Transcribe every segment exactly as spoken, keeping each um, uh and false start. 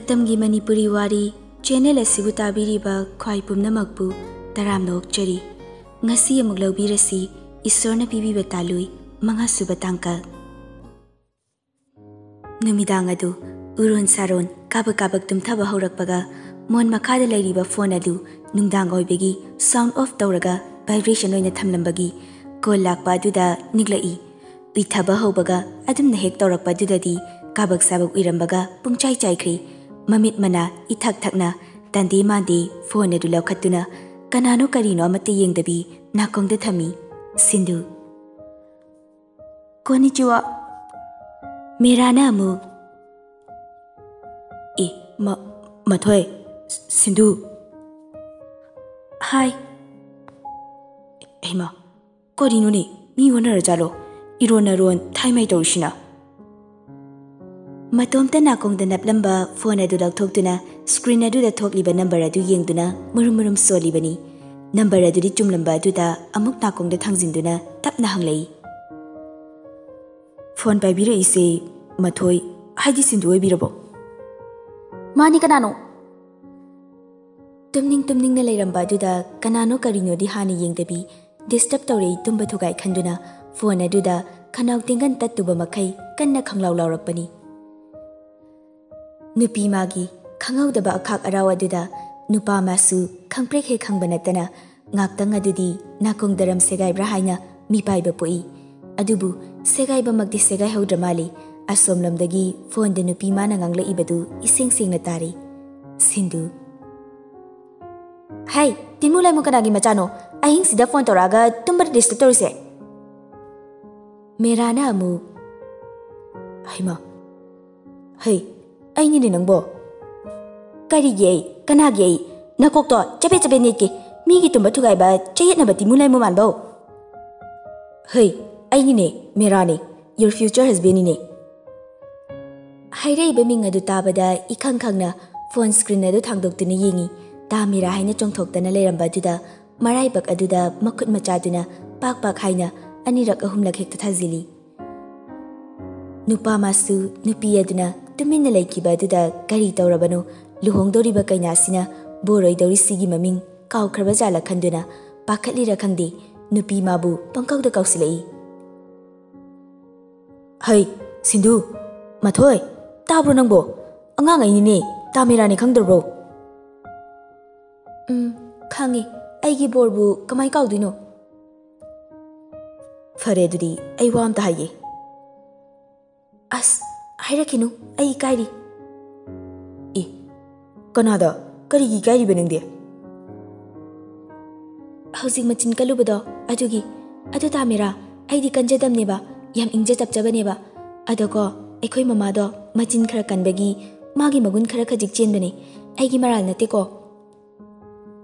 ꯃꯇꯝꯒꯤ ꯃꯅꯤꯄꯨꯔꯤ ꯋꯥꯔꯤ ꯆꯦꯅꯦꯜ ꯑꯁꯤꯕꯨ ꯇꯥꯕꯤꯔꯤꯕ ꯈ꯭ꯋꯥꯏ ꯄꯨꯝꯅꯃꯛꯄꯨ ꯇꯔꯥꯝꯅ ꯑꯣꯛꯆꯔꯤ꯫ ꯉꯁꯤ ꯑꯃꯨꯛ ꯂꯧꯕꯤꯔꯁꯤ ꯏꯁꯣꯔꯅ ꯄꯤꯕꯤꯕ ꯇꯥꯂꯨꯏ ꯃꯉꯥꯁꯨꯕ ꯇꯥꯡꯀꯛ꯫ ꯅꯨꯃꯤꯗꯥꯡ ꯑꯗꯨ ꯎꯔꯣꯟ ꯁꯥꯔꯣꯟ ꯀꯥꯕꯛ ꯀꯥꯕꯛ ꯇꯨꯝꯊꯕ ꯍꯧꯔꯛꯄꯒ ꯃꯣꯟ ꯃꯈꯥꯗ ꯂꯩꯔꯤꯕ ꯐꯣꯟ ꯑꯗꯨ ꯅꯨꯡꯗꯥꯡ ꯑꯣꯏꯕꯒꯤ sound off ꯇꯧꯔꯒ vibration ꯑꯣꯏꯅ ꯊꯝꯂꯝꯕꯒꯤ ꯀꯣꯜ ꯂꯥꯛꯄ ꯑꯗꯨꯗ ꯅꯤꯛꯂꯛꯏ꯫ ꯎꯏꯊꯕ ꯍꯧꯕꯒ ꯑꯗꯨꯝꯅ ꯍꯦꯛ ꯇꯧꯔꯛꯄ ꯑꯗꯨꯗꯗꯤ ꯀꯥꯕꯛ ꯁꯥꯕꯛ ꯎꯏꯔꯝꯕꯒ ꯄꯨꯡꯆꯥꯏ ꯆꯥꯏꯈ꯭ꯔꯦ꯫ ꯃꯃꯤꯠ ꯃꯅꯥ ꯏꯊꯛ ꯊꯛꯅ ꯇꯟꯗꯦ ꯃꯥꯟꯗꯦ ꯐꯣꯟ ꯑꯗꯨ ꯂꯧꯈꯠꯇꯨꯅ ꯀꯅꯥꯅꯣ ꯀꯔꯤꯅꯣ ꯑꯃꯠꯇ ꯌꯦꯡꯗꯕꯤ ꯅꯥꯀꯣꯡꯗ ꯊꯝꯃꯤ꯫ ꯁꯤꯟꯗꯨ꯫ ꯀꯣꯅꯤꯆꯤꯋꯥ꯫ ꯃꯦꯔꯥꯅ ꯑꯃꯨꯛ꯫ ꯑꯦ, ꯃ-, ꯃꯊꯣꯏ, ꯁꯤꯟꯗꯨ꯫ ꯍꯥꯏ꯫ ꯍꯩꯃꯥ, ꯀꯔꯤꯅꯣꯅꯦ? ꯃꯤ ꯑꯣꯟꯅꯔꯖꯥꯠꯂꯣ? ꯏꯔꯣꯟ ꯅꯔꯣꯟ ꯊꯥꯏꯃꯩ ꯇꯧꯔꯤꯁꯤꯅ꯫ ꯃꯇꯣꯝꯇ ꯅꯥꯀꯣꯡꯗ ꯅꯞꯂꯝꯕ ꯐꯣꯟ ꯑꯗꯨ ꯂꯧꯊꯣꯛꯇꯨꯅ screen ꯑꯗꯨꯗ ꯊꯣꯛꯂꯤꯕ number ꯑꯗꯨ ꯌꯦꯡꯗꯨꯅ ꯃꯨꯔꯨꯝ ꯃꯨꯔꯨꯝ ꯁꯣꯜꯂꯤꯕꯅꯤ꯫ Number ꯑꯗꯨꯗꯤ ꯆꯨꯝꯂꯝꯕ ꯑꯗꯨꯗ ꯑꯃꯨꯛ ꯅꯥꯀꯣꯡꯗ ꯊꯥꯡꯖꯤꯟꯗꯨꯅ ꯇꯞꯅ ꯍꯪꯂꯛꯏ꯫ ꯐꯣꯟ ꯄꯥꯏꯕꯤꯔꯛꯏꯁꯦ ꯃꯊꯣꯏ, ꯍꯥꯏꯗꯤ ꯁꯤꯟꯗꯨ ꯑꯣꯏꯕꯤꯔꯕꯣ? ꯃꯥꯅꯤ, ꯀꯅꯥꯅꯣ? ꯇꯨꯝꯅꯤꯡ ꯇꯨꯝꯅꯤꯡꯅ ꯂꯩꯔꯝꯕ ꯑꯗꯨꯗ ꯀꯅꯥꯅꯣ ꯀꯔꯤꯅꯣꯗꯤ ꯍꯥꯟꯅ ꯌꯦꯡꯗꯕꯤ disturb ꯇꯧꯔꯛꯏ ꯇꯨꯝꯕ ꯊꯨꯒꯥꯏ ꯈꯟꯗꯨꯅ ꯐꯣꯟ ꯑꯗꯨꯗ ꯈꯅꯥꯎ ꯇꯦꯡꯒꯟ ꯇꯠꯇꯨꯕ ꯃꯈꯩ ꯀꯟꯅ ꯈꯪꯂꯥꯎ ꯂꯥꯎꯔꯛꯄꯅꯤ꯫ ꯅꯨꯄꯤ ꯃꯥꯒꯤ ꯈꯪꯍꯧꯗꯕ ꯑꯈꯥꯛ ꯑꯔꯥꯎ ꯑꯗꯨꯗ ꯅꯨꯄꯥ ꯃꯥꯁꯨ ꯈꯪꯄ꯭ꯔꯦꯛ ꯍꯦꯛ ꯈꯪꯕ ꯅꯠꯇꯅ ꯉꯥꯛꯇꯪ ꯑꯗꯨꯗꯤ ꯅꯥꯀꯣꯡ ꯗꯔꯝ ꯁꯦꯒꯥꯏꯕ꯭ꯔꯥ ꯍꯥꯏꯅ ꯃꯤꯄꯥꯏꯕ ꯄꯣꯛꯏ꯫ ꯑꯗꯨꯕꯨ ꯁꯦꯒꯥꯏꯕꯃꯛꯇꯤ ꯁꯦꯒꯥꯏꯍꯧꯗ꯭ꯔ ꯃꯥꯜꯂꯤ꯫ ꯑꯁꯣꯝꯂꯣꯝꯗꯒꯤ ꯐꯣꯟꯗ ꯅꯨꯄꯤ ꯃꯥꯅ ꯉꯥꯡꯂꯛꯏꯕꯗꯨ ꯏꯁꯦꯡ ꯁꯦꯡꯅ ꯇꯥꯔꯤ꯫ ꯁꯤꯟꯗꯨ꯫ ꯍꯩ, ꯇꯤꯟꯃꯨ ꯂꯥꯏꯃꯨ ꯀꯅꯥꯒꯤ ꯃꯆꯥꯅꯣ? ꯑꯍꯤꯡꯁꯤꯗ ꯐꯣꯟ ꯇꯧꯔꯛꯑꯒ ꯇꯨꯝꯕꯗ disturb ꯇꯧꯔꯤꯁꯦ? ꯃꯦꯔꯥꯅ ꯑꯃꯨꯛ꯫ ꯍꯩꯃꯥ, ꯍꯩ, ꯑꯩꯅꯤꯅꯦ ꯅꯪꯕꯣ꯫ ꯀꯔꯤꯒꯤ ꯑꯩ? ꯀꯅꯥꯒꯤ ꯑꯩ? ꯅꯀꯣꯛꯇꯣ ꯆꯕꯦꯠ ꯆꯕꯦꯠ ꯅꯦꯠꯀꯦ꯫ ꯃꯤꯒꯤ ꯇꯨꯝꯕ ꯊꯨꯒꯥꯏꯕ ꯆꯌꯦꯠꯅꯕ ꯇꯤꯟꯃꯨ ꯂꯥꯏꯃꯨ ꯃꯥꯟꯕꯧ꯫ ꯍꯩ, ꯑꯩꯅꯤꯅꯦ, ꯃꯦꯔꯥꯅꯦ, your future husbandꯅꯤꯅꯦ꯫ ꯍꯥꯏꯔꯛꯏꯕ ꯃꯤꯡ ꯑꯗꯨ ꯇꯥꯕꯗ ꯏꯈꯪ ꯈꯪꯅ ꯐꯣꯟ screen ꯑꯗꯨ ꯊꯥꯡꯗꯣꯛꯇꯨꯅ ꯌꯦꯡꯉꯤ꯫ ꯇꯥ ꯃꯦꯔꯥ ꯍꯥꯏꯅ ꯆꯣꯡꯊꯣꯛꯇꯅ ꯂꯩꯔꯝꯕ ꯑꯗꯨꯗ ꯃꯔꯥꯏꯕꯛ ꯑꯗꯨꯗ ꯃꯈꯨꯠ ꯃꯆꯥꯗꯨꯅ ꯄꯥꯛ ꯄꯥꯛ ꯍꯥꯏꯅ ꯑꯅꯤꯔꯛ ꯑꯍꯨꯝꯂꯛ ꯍꯦꯛꯇ ꯊꯥꯖꯤꯜꯂꯤ꯫ ꯅꯨꯄꯥ ꯃꯥꯁꯨ ꯅꯨꯄꯤ ꯑꯗꯨꯅ ꯇꯨꯃꯤꯟꯅ ꯂꯩꯈꯤꯕ ꯑꯗꯨꯗ ꯀꯔꯤ ꯇꯧꯔꯕꯅꯣ? ꯂꯨꯍꯣꯡꯗꯧꯔꯤꯕ ꯀꯩꯅꯥꯁꯤꯅ ꯕꯣꯔ ꯑꯣꯏꯗꯧꯔꯤꯁꯤꯒꯤ ꯃꯃꯤꯡ ꯀꯥꯎꯈ꯭ꯔꯕ ꯖꯥꯠꯂ ꯈꯟꯗꯨꯅ ꯄꯥꯈꯠꯂꯤꯔ ꯈꯪꯗꯦ, ꯅꯨꯄꯤ ꯃꯥꯕꯨ ꯄꯪꯀꯧꯗ ꯀꯧꯁꯤꯜꯂꯛꯏ꯫ "ꯍꯩ, ꯁꯤꯟꯙꯨ, ꯃꯊꯣꯏ, ꯇꯥꯕ꯭ꯔꯣ ꯅꯪꯕꯣ? ꯑꯉꯥꯡ ꯑꯩꯅꯤꯅꯦ, ꯇꯥꯃꯤꯔꯥꯅꯦ, ꯈꯪꯗ꯭ꯔꯕ꯭ꯔꯣ?" "ꯎꯝ, ꯈꯪꯉꯦ꯫ ꯑꯩꯒꯤ ꯕꯣꯔꯕꯨ ꯀꯃꯥꯏ ꯀꯥꯎꯗꯣꯏꯅꯣ?" "ꯐꯔꯦ, ꯑꯗꯨꯗꯤ ꯑꯩ ꯋꯥ ꯑꯝꯇ ꯍꯥꯏꯒꯦ꯫" "ꯑꯁ, ꯍꯥꯏꯔꯛꯈꯤꯅꯨ, ꯑꯩ ꯏꯀꯥꯏꯔꯤ꯫" "ꯑꯦ, ꯀꯅꯥꯗ? ꯀꯔꯤꯒꯤ ꯏꯀꯥꯏꯔꯤꯕ ꯅꯪꯗꯤ?" "ꯍꯧꯖꯤꯛ ꯃꯆꯤꯟ ꯀꯜꯂꯨꯕꯗꯣ, ꯑꯗꯨꯒꯤ꯫ ꯑꯗꯨ ꯇꯥꯃꯤꯔꯥ, ꯑꯩꯗꯤ ꯀꯟꯖꯗꯝꯅꯦꯕ, ꯌꯥꯝ ꯏꯪꯖ ꯇꯞꯆꯕꯅꯦꯕ꯫ ꯑꯗꯣꯀꯣ, ꯑꯩꯈꯣꯏ ꯃꯃꯥꯗꯣ ꯃꯆꯤꯟ ꯈꯔ ꯀꯟꯕꯒꯤ ꯃꯥꯒꯤ ꯃꯒꯨꯟ ꯈꯔ ꯈꯖꯤꯛ ꯆꯦꯟꯕꯅꯦ, ꯑꯩꯒꯤ ꯃꯔꯥꯜ ꯅꯠꯇꯦꯀꯣ꯫"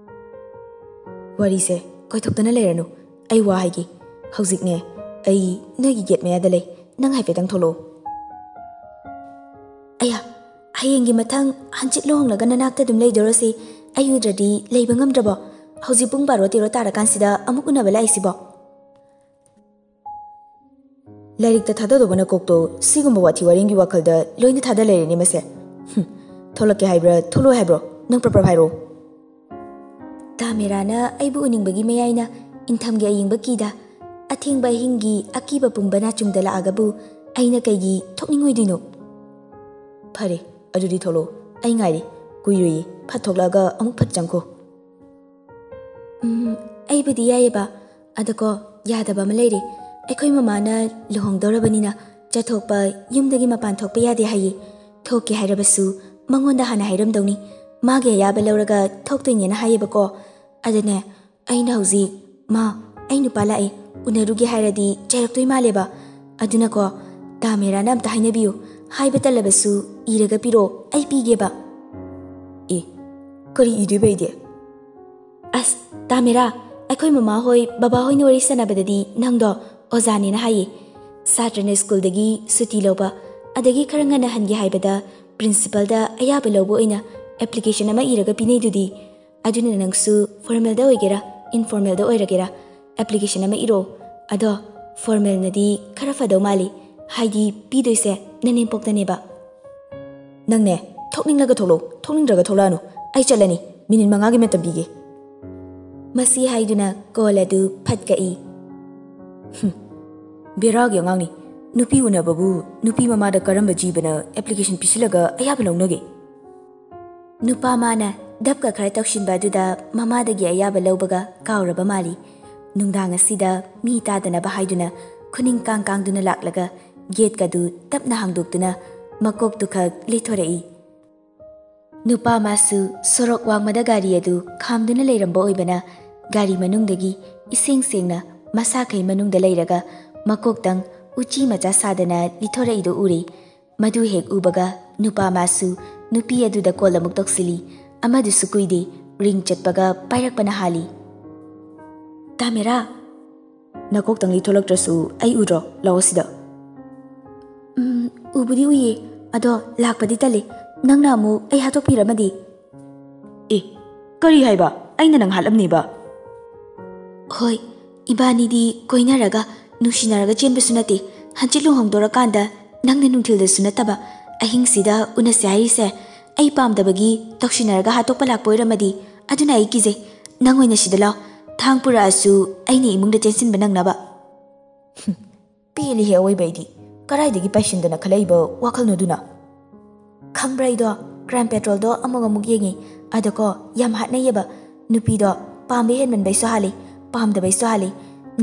"ꯋꯥꯔꯤꯁꯦ ꯀꯣꯏꯊꯣꯛꯇꯅ ꯂꯩꯔꯅꯨ꯫ ꯑꯩ ꯋꯥ ꯍꯥꯏꯒꯦ꯫ ꯍꯧꯖꯤꯛꯅꯦ, ꯑꯩ ꯅꯣꯏꯒꯤ ꯒꯦꯠ ꯃꯌꯥꯗ ꯂꯩ꯫ ꯅꯪ ꯍꯥꯏꯐꯦꯠꯇꯪ ꯊꯣꯛꯂꯛꯑꯣ꯫" "ꯑꯌꯥ, ꯍꯌꯦꯡꯒꯤ ꯃꯊꯪ ꯍꯟꯆꯤꯠ ꯂꯨꯍꯣꯡꯂꯒ ꯅꯅꯥꯛꯇ ꯑꯗꯨꯝ ꯂꯩꯗꯣꯔꯁꯤ꯫ ꯑꯩ ꯎꯗ꯭ꯔꯗꯤ ꯂꯩꯕ ꯉꯝꯗ꯭ꯔꯕꯣ? ꯍꯧꯖꯤꯛ ꯄꯨꯡ ꯕꯥꯔꯣ ꯇꯦꯔꯣ ꯇꯥꯔꯀꯥꯟꯁꯤꯗ ꯑꯃꯨꯛ ꯎꯅꯕ ꯂꯥꯛꯏꯁꯤꯕꯣ?" "ꯂꯥꯏꯔꯤꯛꯇ ꯊꯥꯗꯗꯧꯕ ꯅꯀꯣꯛꯇꯣ ꯁꯤꯒꯨꯝꯕ ꯋꯥꯊꯤ ꯋꯥꯔꯦꯝꯒꯤ ꯋꯥꯈꯜꯗ ꯂꯣꯏꯅ ꯊꯥꯗ ꯂꯩꯔꯦꯅꯦ ꯃꯁꯦ꯫ ꯍꯨꯝ, ꯊꯣꯛꯂꯛꯀꯦ ꯍꯥꯏꯕ꯭ꯔꯥ, ꯊꯣꯛꯂꯣꯏ ꯍꯥꯏꯕ꯭ꯔꯣ? ꯅꯪ ꯄ꯭ꯔꯞ ꯄ꯭ꯔꯞ ꯍꯥꯏꯔꯛꯑꯣ꯫" "ꯇꯥꯃꯦꯔꯥꯅ ꯑꯩꯕꯨ ꯎꯅꯤꯡꯕꯒꯤ ꯃꯌꯥꯏꯅ ꯏꯪꯊꯝꯒꯤ ꯑꯌꯤꯡꯕ ꯀꯤꯗ, ꯑꯊꯦꯡꯕ ꯑꯍꯤꯡꯒꯤ ꯑꯀꯤꯕ ꯄꯨꯝꯕ ꯅꯥꯆꯨꯡꯗ ꯂꯥꯛꯑꯒꯕꯨ ꯑꯩꯅ ꯀꯩꯒꯤ ꯊꯣꯛꯅꯤꯡꯉꯣꯏꯗꯣꯏꯅꯣ?" "ꯐꯔꯦ, ꯑꯗꯨꯗꯤ ꯊꯣꯛꯂꯛꯑꯣ꯫ ꯑꯩ ꯉꯥꯏꯔꯤ꯫ ꯀꯨꯏꯔꯣꯏꯌꯦ꯫ ꯐꯠ ꯊꯣꯛꯂꯛꯑꯒ ꯑꯃꯨꯛ ꯐꯠ ꯆꯪꯈꯣ꯫" "ꯎꯝ, ꯑꯩꯕꯨꯗꯤ ꯌꯥꯏꯌꯦꯕ꯫ ꯑꯗꯣꯀꯣ, ꯌꯥꯗꯕ ꯑꯃ ꯂꯩꯔꯦ꯫ ꯑꯩꯈꯣꯏ ꯃꯃꯥꯅ ꯂꯨꯍꯣꯡꯗꯧꯔꯕꯅꯤꯅ ꯆꯠꯊꯣꯛꯄ, ꯌꯨꯝꯗꯒꯤ ꯃꯄꯥꯟ ꯊꯣꯛꯄ ꯌꯥꯗꯦ ꯍꯥꯏꯌꯦ꯫ ꯊꯣꯛꯀꯦ ꯍꯥꯏꯔꯕꯁꯨ ꯃꯉꯣꯟꯗ ꯍꯥꯟꯅ ꯍꯥꯏꯔꯝꯗꯧꯅꯤ꯫ ꯃꯥꯒꯤ ꯑꯌꯥꯕ ꯂꯧꯔꯒ ꯊꯣꯛꯇꯣꯏꯅꯦꯅ ꯍꯥꯏꯌꯦꯕꯀꯣ꯫ ꯑꯗꯨꯅꯦ, ꯑꯩꯅ ꯍꯧꯖꯤꯛ, 'ꯃꯥ, ꯑꯩ ꯅꯨꯄꯥ ꯂꯥꯛꯑꯦ, ꯎꯅꯔꯨꯒꯦ' ꯍꯥꯏꯔꯗꯤ ꯆꯩꯔꯛꯇꯣꯏ ꯃꯥꯜꯂꯦꯕ꯫ ꯑꯗꯨꯅꯀꯣ, ꯇꯥ ꯃꯦꯔꯥꯅ ꯑꯝꯇ ꯍꯥꯏꯅꯕꯤꯌꯨ꯫ ꯍꯥꯏꯕ ꯇꯜꯂꯕꯁꯨ ꯏꯔꯒ ꯄꯤꯔꯛꯑꯣ, ꯑꯩ ꯄꯤꯒꯦꯕ꯫" "ꯑꯦ, ꯀꯔꯤ ꯏꯗꯣꯏꯕ ꯑꯩꯗꯤ?" "ꯑꯁ, ꯇꯥ ꯃꯦꯔꯥ, ꯑꯩꯈꯣꯏ ꯃꯃꯥ ꯍꯣꯏ, ꯕꯕꯥ ꯍꯣꯏꯅ ꯋꯥꯔꯤ ꯁꯥꯟꯅꯕꯗꯗꯤ ꯅꯪꯗꯣ ꯑꯣꯖꯥꯅꯦꯅ ꯍꯥꯏꯌꯦ꯫ ꯁꯥꯇ꯭ꯔꯅ ꯁ꯭ꯀꯨꯜꯗꯒꯤ ꯁꯨꯇꯤ ꯂꯧꯕ, ꯑꯗꯒꯤ ꯈꯔ ꯉꯟꯅ ꯍꯟꯒꯦ ꯍꯥꯏꯕꯗ ꯄ꯭ꯔꯤꯟꯁꯤꯄꯜꯗ ꯑꯌꯥꯕ ꯂꯧꯕ ꯑꯣꯏꯅ ꯑꯦꯄ꯭ꯂꯤꯀꯦꯁꯟ ꯑꯃ ꯏꯔꯒ ꯄꯤꯅꯩꯗꯨꯗꯤ꯫ ꯑꯗꯨꯅ ꯅꯪꯁꯨ ꯐꯣꯔꯃꯦꯜꯗ ꯑꯣꯏꯒꯦꯔꯥ, ꯏꯟꯐꯣꯔꯃꯦꯜꯗ ꯑꯣꯏꯔꯒꯦꯔꯥ, ꯑꯦꯄ꯭ꯂꯤꯀꯦꯁꯟ ꯑꯃ ꯏꯔꯛꯑꯣ꯫ ꯑꯗꯣ ꯐꯣꯔꯃꯦꯜꯅꯗꯤ ꯈꯔ ꯐꯗꯧ ꯃꯥꯜꯂꯤ, ꯍꯥꯏꯗꯤ ꯄꯤꯗꯣꯏꯁꯦ ꯅꯅꯦꯝꯄꯣꯛꯇꯅꯦꯕ꯫" "ꯅꯪꯅꯦ, ꯊꯣꯛꯅꯤꯡꯂꯒ ꯊꯣꯛꯂꯛꯎ, ꯊꯣꯛꯅꯤꯡꯗ꯭ꯔꯒ ꯊꯣꯛꯂꯛꯑꯅꯨ꯫ ꯑꯩ ꯆꯠꯂꯅꯤ, ꯃꯤꯅꯤꯠ ꯃꯉꯥꯒꯤ ꯃꯇꯝ ꯄꯤꯒꯦ꯫" ꯃꯁꯤ ꯍꯥꯏꯗꯨꯅ ꯀꯣꯜ ꯑꯗꯨ ꯐꯠ ꯀꯛꯏ꯫ "ꯍꯨꯝ, ꯕꯦꯔꯥꯒꯤ ꯑꯉꯥꯡꯅꯤ꯫ ꯅꯨꯄꯤ ꯎꯅꯕꯕꯨ ꯅꯨꯄꯤ ꯃꯃꯥꯗ ꯀꯔꯝꯕ ꯖꯤꯕꯅ ꯑꯦꯄ꯭ꯂꯤꯀꯦꯁꯟ ꯄꯤꯁꯤꯜꯂꯒ ꯑꯌꯥꯕ ꯂꯧꯅꯒꯦ?" ꯅꯨꯄꯥ ꯃꯥꯅ ꯙꯞꯀ ꯈꯔ ꯇꯧꯁꯤꯟꯕ ꯑꯗꯨꯗ ꯃꯃꯥꯗꯒꯤ ꯑꯌꯥꯕ ꯂꯧꯕꯒ ꯀꯥꯎꯔꯕ ꯃꯥꯜꯂꯤ꯫ ꯅꯨꯡꯗꯥꯡ ꯑꯁꯤꯗ ꯃꯤ ꯇꯥꯗꯅꯕ ꯍꯥꯏꯗꯨꯅ ꯈꯨꯅꯤꯡ ꯀꯥꯡ ꯀꯥꯡꯗꯨꯅ ꯂꯥꯛꯂꯒ ꯒꯦꯠꯀꯗꯨ ꯇꯞꯅ ꯍꯥꯡꯗꯣꯛꯇꯨꯅ ꯃꯀꯣꯛꯇꯨ ꯈꯛ ꯂꯤꯊꯣꯔꯛꯏ꯫ ꯅꯨꯄꯥ ꯃꯥꯁꯨ ꯁꯣꯔꯣꯛ ꯋꯥꯡꯃꯗ ꯒꯥꯔꯤ ꯑꯗꯨ ꯈꯥꯝꯗꯨꯅ ꯂꯩꯔꯝꯕ ꯑꯣꯏꯕꯅ, ꯒꯥꯔꯤ ꯃꯅꯨꯡꯗꯒꯤ ꯏꯁꯦꯡ ꯁꯦꯡꯅ ꯃꯁꯥꯈꯩ ꯃꯅꯨꯡꯗ ꯂꯩꯔꯒ ꯃꯀꯣꯛꯇꯪ ꯎꯆꯤ ꯃꯆꯥ ꯁꯥꯗꯅ ꯂꯤꯊꯣꯔꯛꯏꯗꯨ ꯎꯔꯦ꯫ ꯃꯗꯨ ꯍꯦꯛ ꯎꯕꯒ ꯅꯨꯄꯥ ꯃꯥꯁꯨ ꯅꯨꯄꯤ ꯑꯗꯨꯗ ꯀꯣꯜ ꯑꯃꯨꯛ ꯇꯧꯁꯤꯜꯂꯤ꯫ ꯑꯃꯗꯨꯁꯨ ꯀꯨꯏꯗꯦ, ꯔꯤꯡ ꯆꯠꯄꯒ ꯄꯥꯏꯔꯛꯄꯅ ꯍꯥꯜꯂꯤ꯫ "ꯇꯥꯃꯦꯔꯥ!" "ꯅꯀꯣꯛꯇꯪ ꯂꯤꯊꯣꯂꯛꯇ꯭ꯔꯁꯨ ꯑꯩ ꯎꯗ꯭ꯔꯣ? ꯂꯥꯛꯑꯣ ꯁꯤꯗ꯫" "ꯎꯝ, ꯎꯕꯨꯗꯤ ꯎꯏꯌꯦ, ꯑꯗꯣ ꯂꯥꯛꯄꯗꯤ ꯇꯜꯂꯤ꯫ ꯅꯪꯅ ꯑꯃꯨꯛ ꯑꯩ ꯍꯥꯠꯇꯣꯛꯄꯤꯔꯝꯃꯗꯤ?" "ꯑꯦ, ꯀꯔꯤ ꯍꯥꯏꯕ? ꯑꯩꯅ ꯅꯪ ꯍꯥꯠꯂꯝꯅꯤꯕ?" "ꯍꯣꯏ, ꯏꯕꯥꯅꯤꯗꯤ ꯀꯣꯏꯅꯔꯒ ꯅꯨꯡꯁꯤꯅꯔꯒ ꯆꯦꯟꯕꯁꯨ ꯅꯠꯇꯦ꯫ ꯍꯟꯆꯤꯠ ꯂꯨꯍꯣꯡꯗꯣꯔꯀꯥꯟꯗ ꯅꯪꯅ ꯅꯨꯡꯊꯤꯜꯗꯁꯨ ꯅꯠꯇꯕ ꯑꯍꯤꯡꯁꯤꯗ ꯎꯅꯁꯦ ꯍꯥꯏꯔꯤꯁꯦ ꯑꯩ ꯄꯥꯝꯗꯕꯒꯤ ꯇꯧꯁꯤꯟꯅꯔꯒ ꯍꯥꯠꯇꯣꯛꯄ ꯂꯥꯛꯄ ꯑꯣꯏꯔꯝꯃꯗꯤ? ꯑꯗꯨꯅ ꯑꯩ ꯀꯤꯖꯩ꯫ ꯅꯪ ꯑꯣꯏꯅ ꯁꯤꯗ ꯂꯥꯛꯑꯣ꯫ ꯊꯥꯡ ꯄꯨꯔꯛꯑꯁꯨ ꯑꯩꯅ ꯏꯃꯨꯡꯗ ꯆꯦꯟꯁꯤꯟꯕ ꯅꯪꯅꯕ꯫" ꯄꯦꯜꯂꯤꯍꯦ ꯑꯋꯣꯏꯕ ꯑꯩꯗꯤ꯫ ꯀꯔꯥꯏꯗꯒꯤ ꯄꯥꯏꯁꯤꯟꯗꯅ ꯈꯜꯂꯛꯏꯕ ꯋꯥꯈꯜꯅꯣꯗꯨꯅ? "ꯈꯪꯕ꯭ꯔꯥ, ꯑꯩꯗꯣ ꯀ꯭ꯔꯥꯏꯝ ꯄꯦꯇ꯭ꯔꯣꯜꯗꯣ ꯑꯃꯨꯛ ꯑꯃꯨꯛ ꯌꯦꯡꯉꯤ꯫ ꯑꯗꯀꯣ, ꯌꯥꯝ ꯍꯥꯠꯅꯩꯌꯦꯕ꯫ ꯅꯨꯄꯤꯗꯣ ꯄꯥꯝꯕ ꯍꯦꯟꯃꯟꯕꯩꯁꯨ ꯍꯥꯜꯂꯤ, ꯄꯥꯝꯗꯕꯩꯁꯨ ꯍꯥꯜꯂꯤ꯫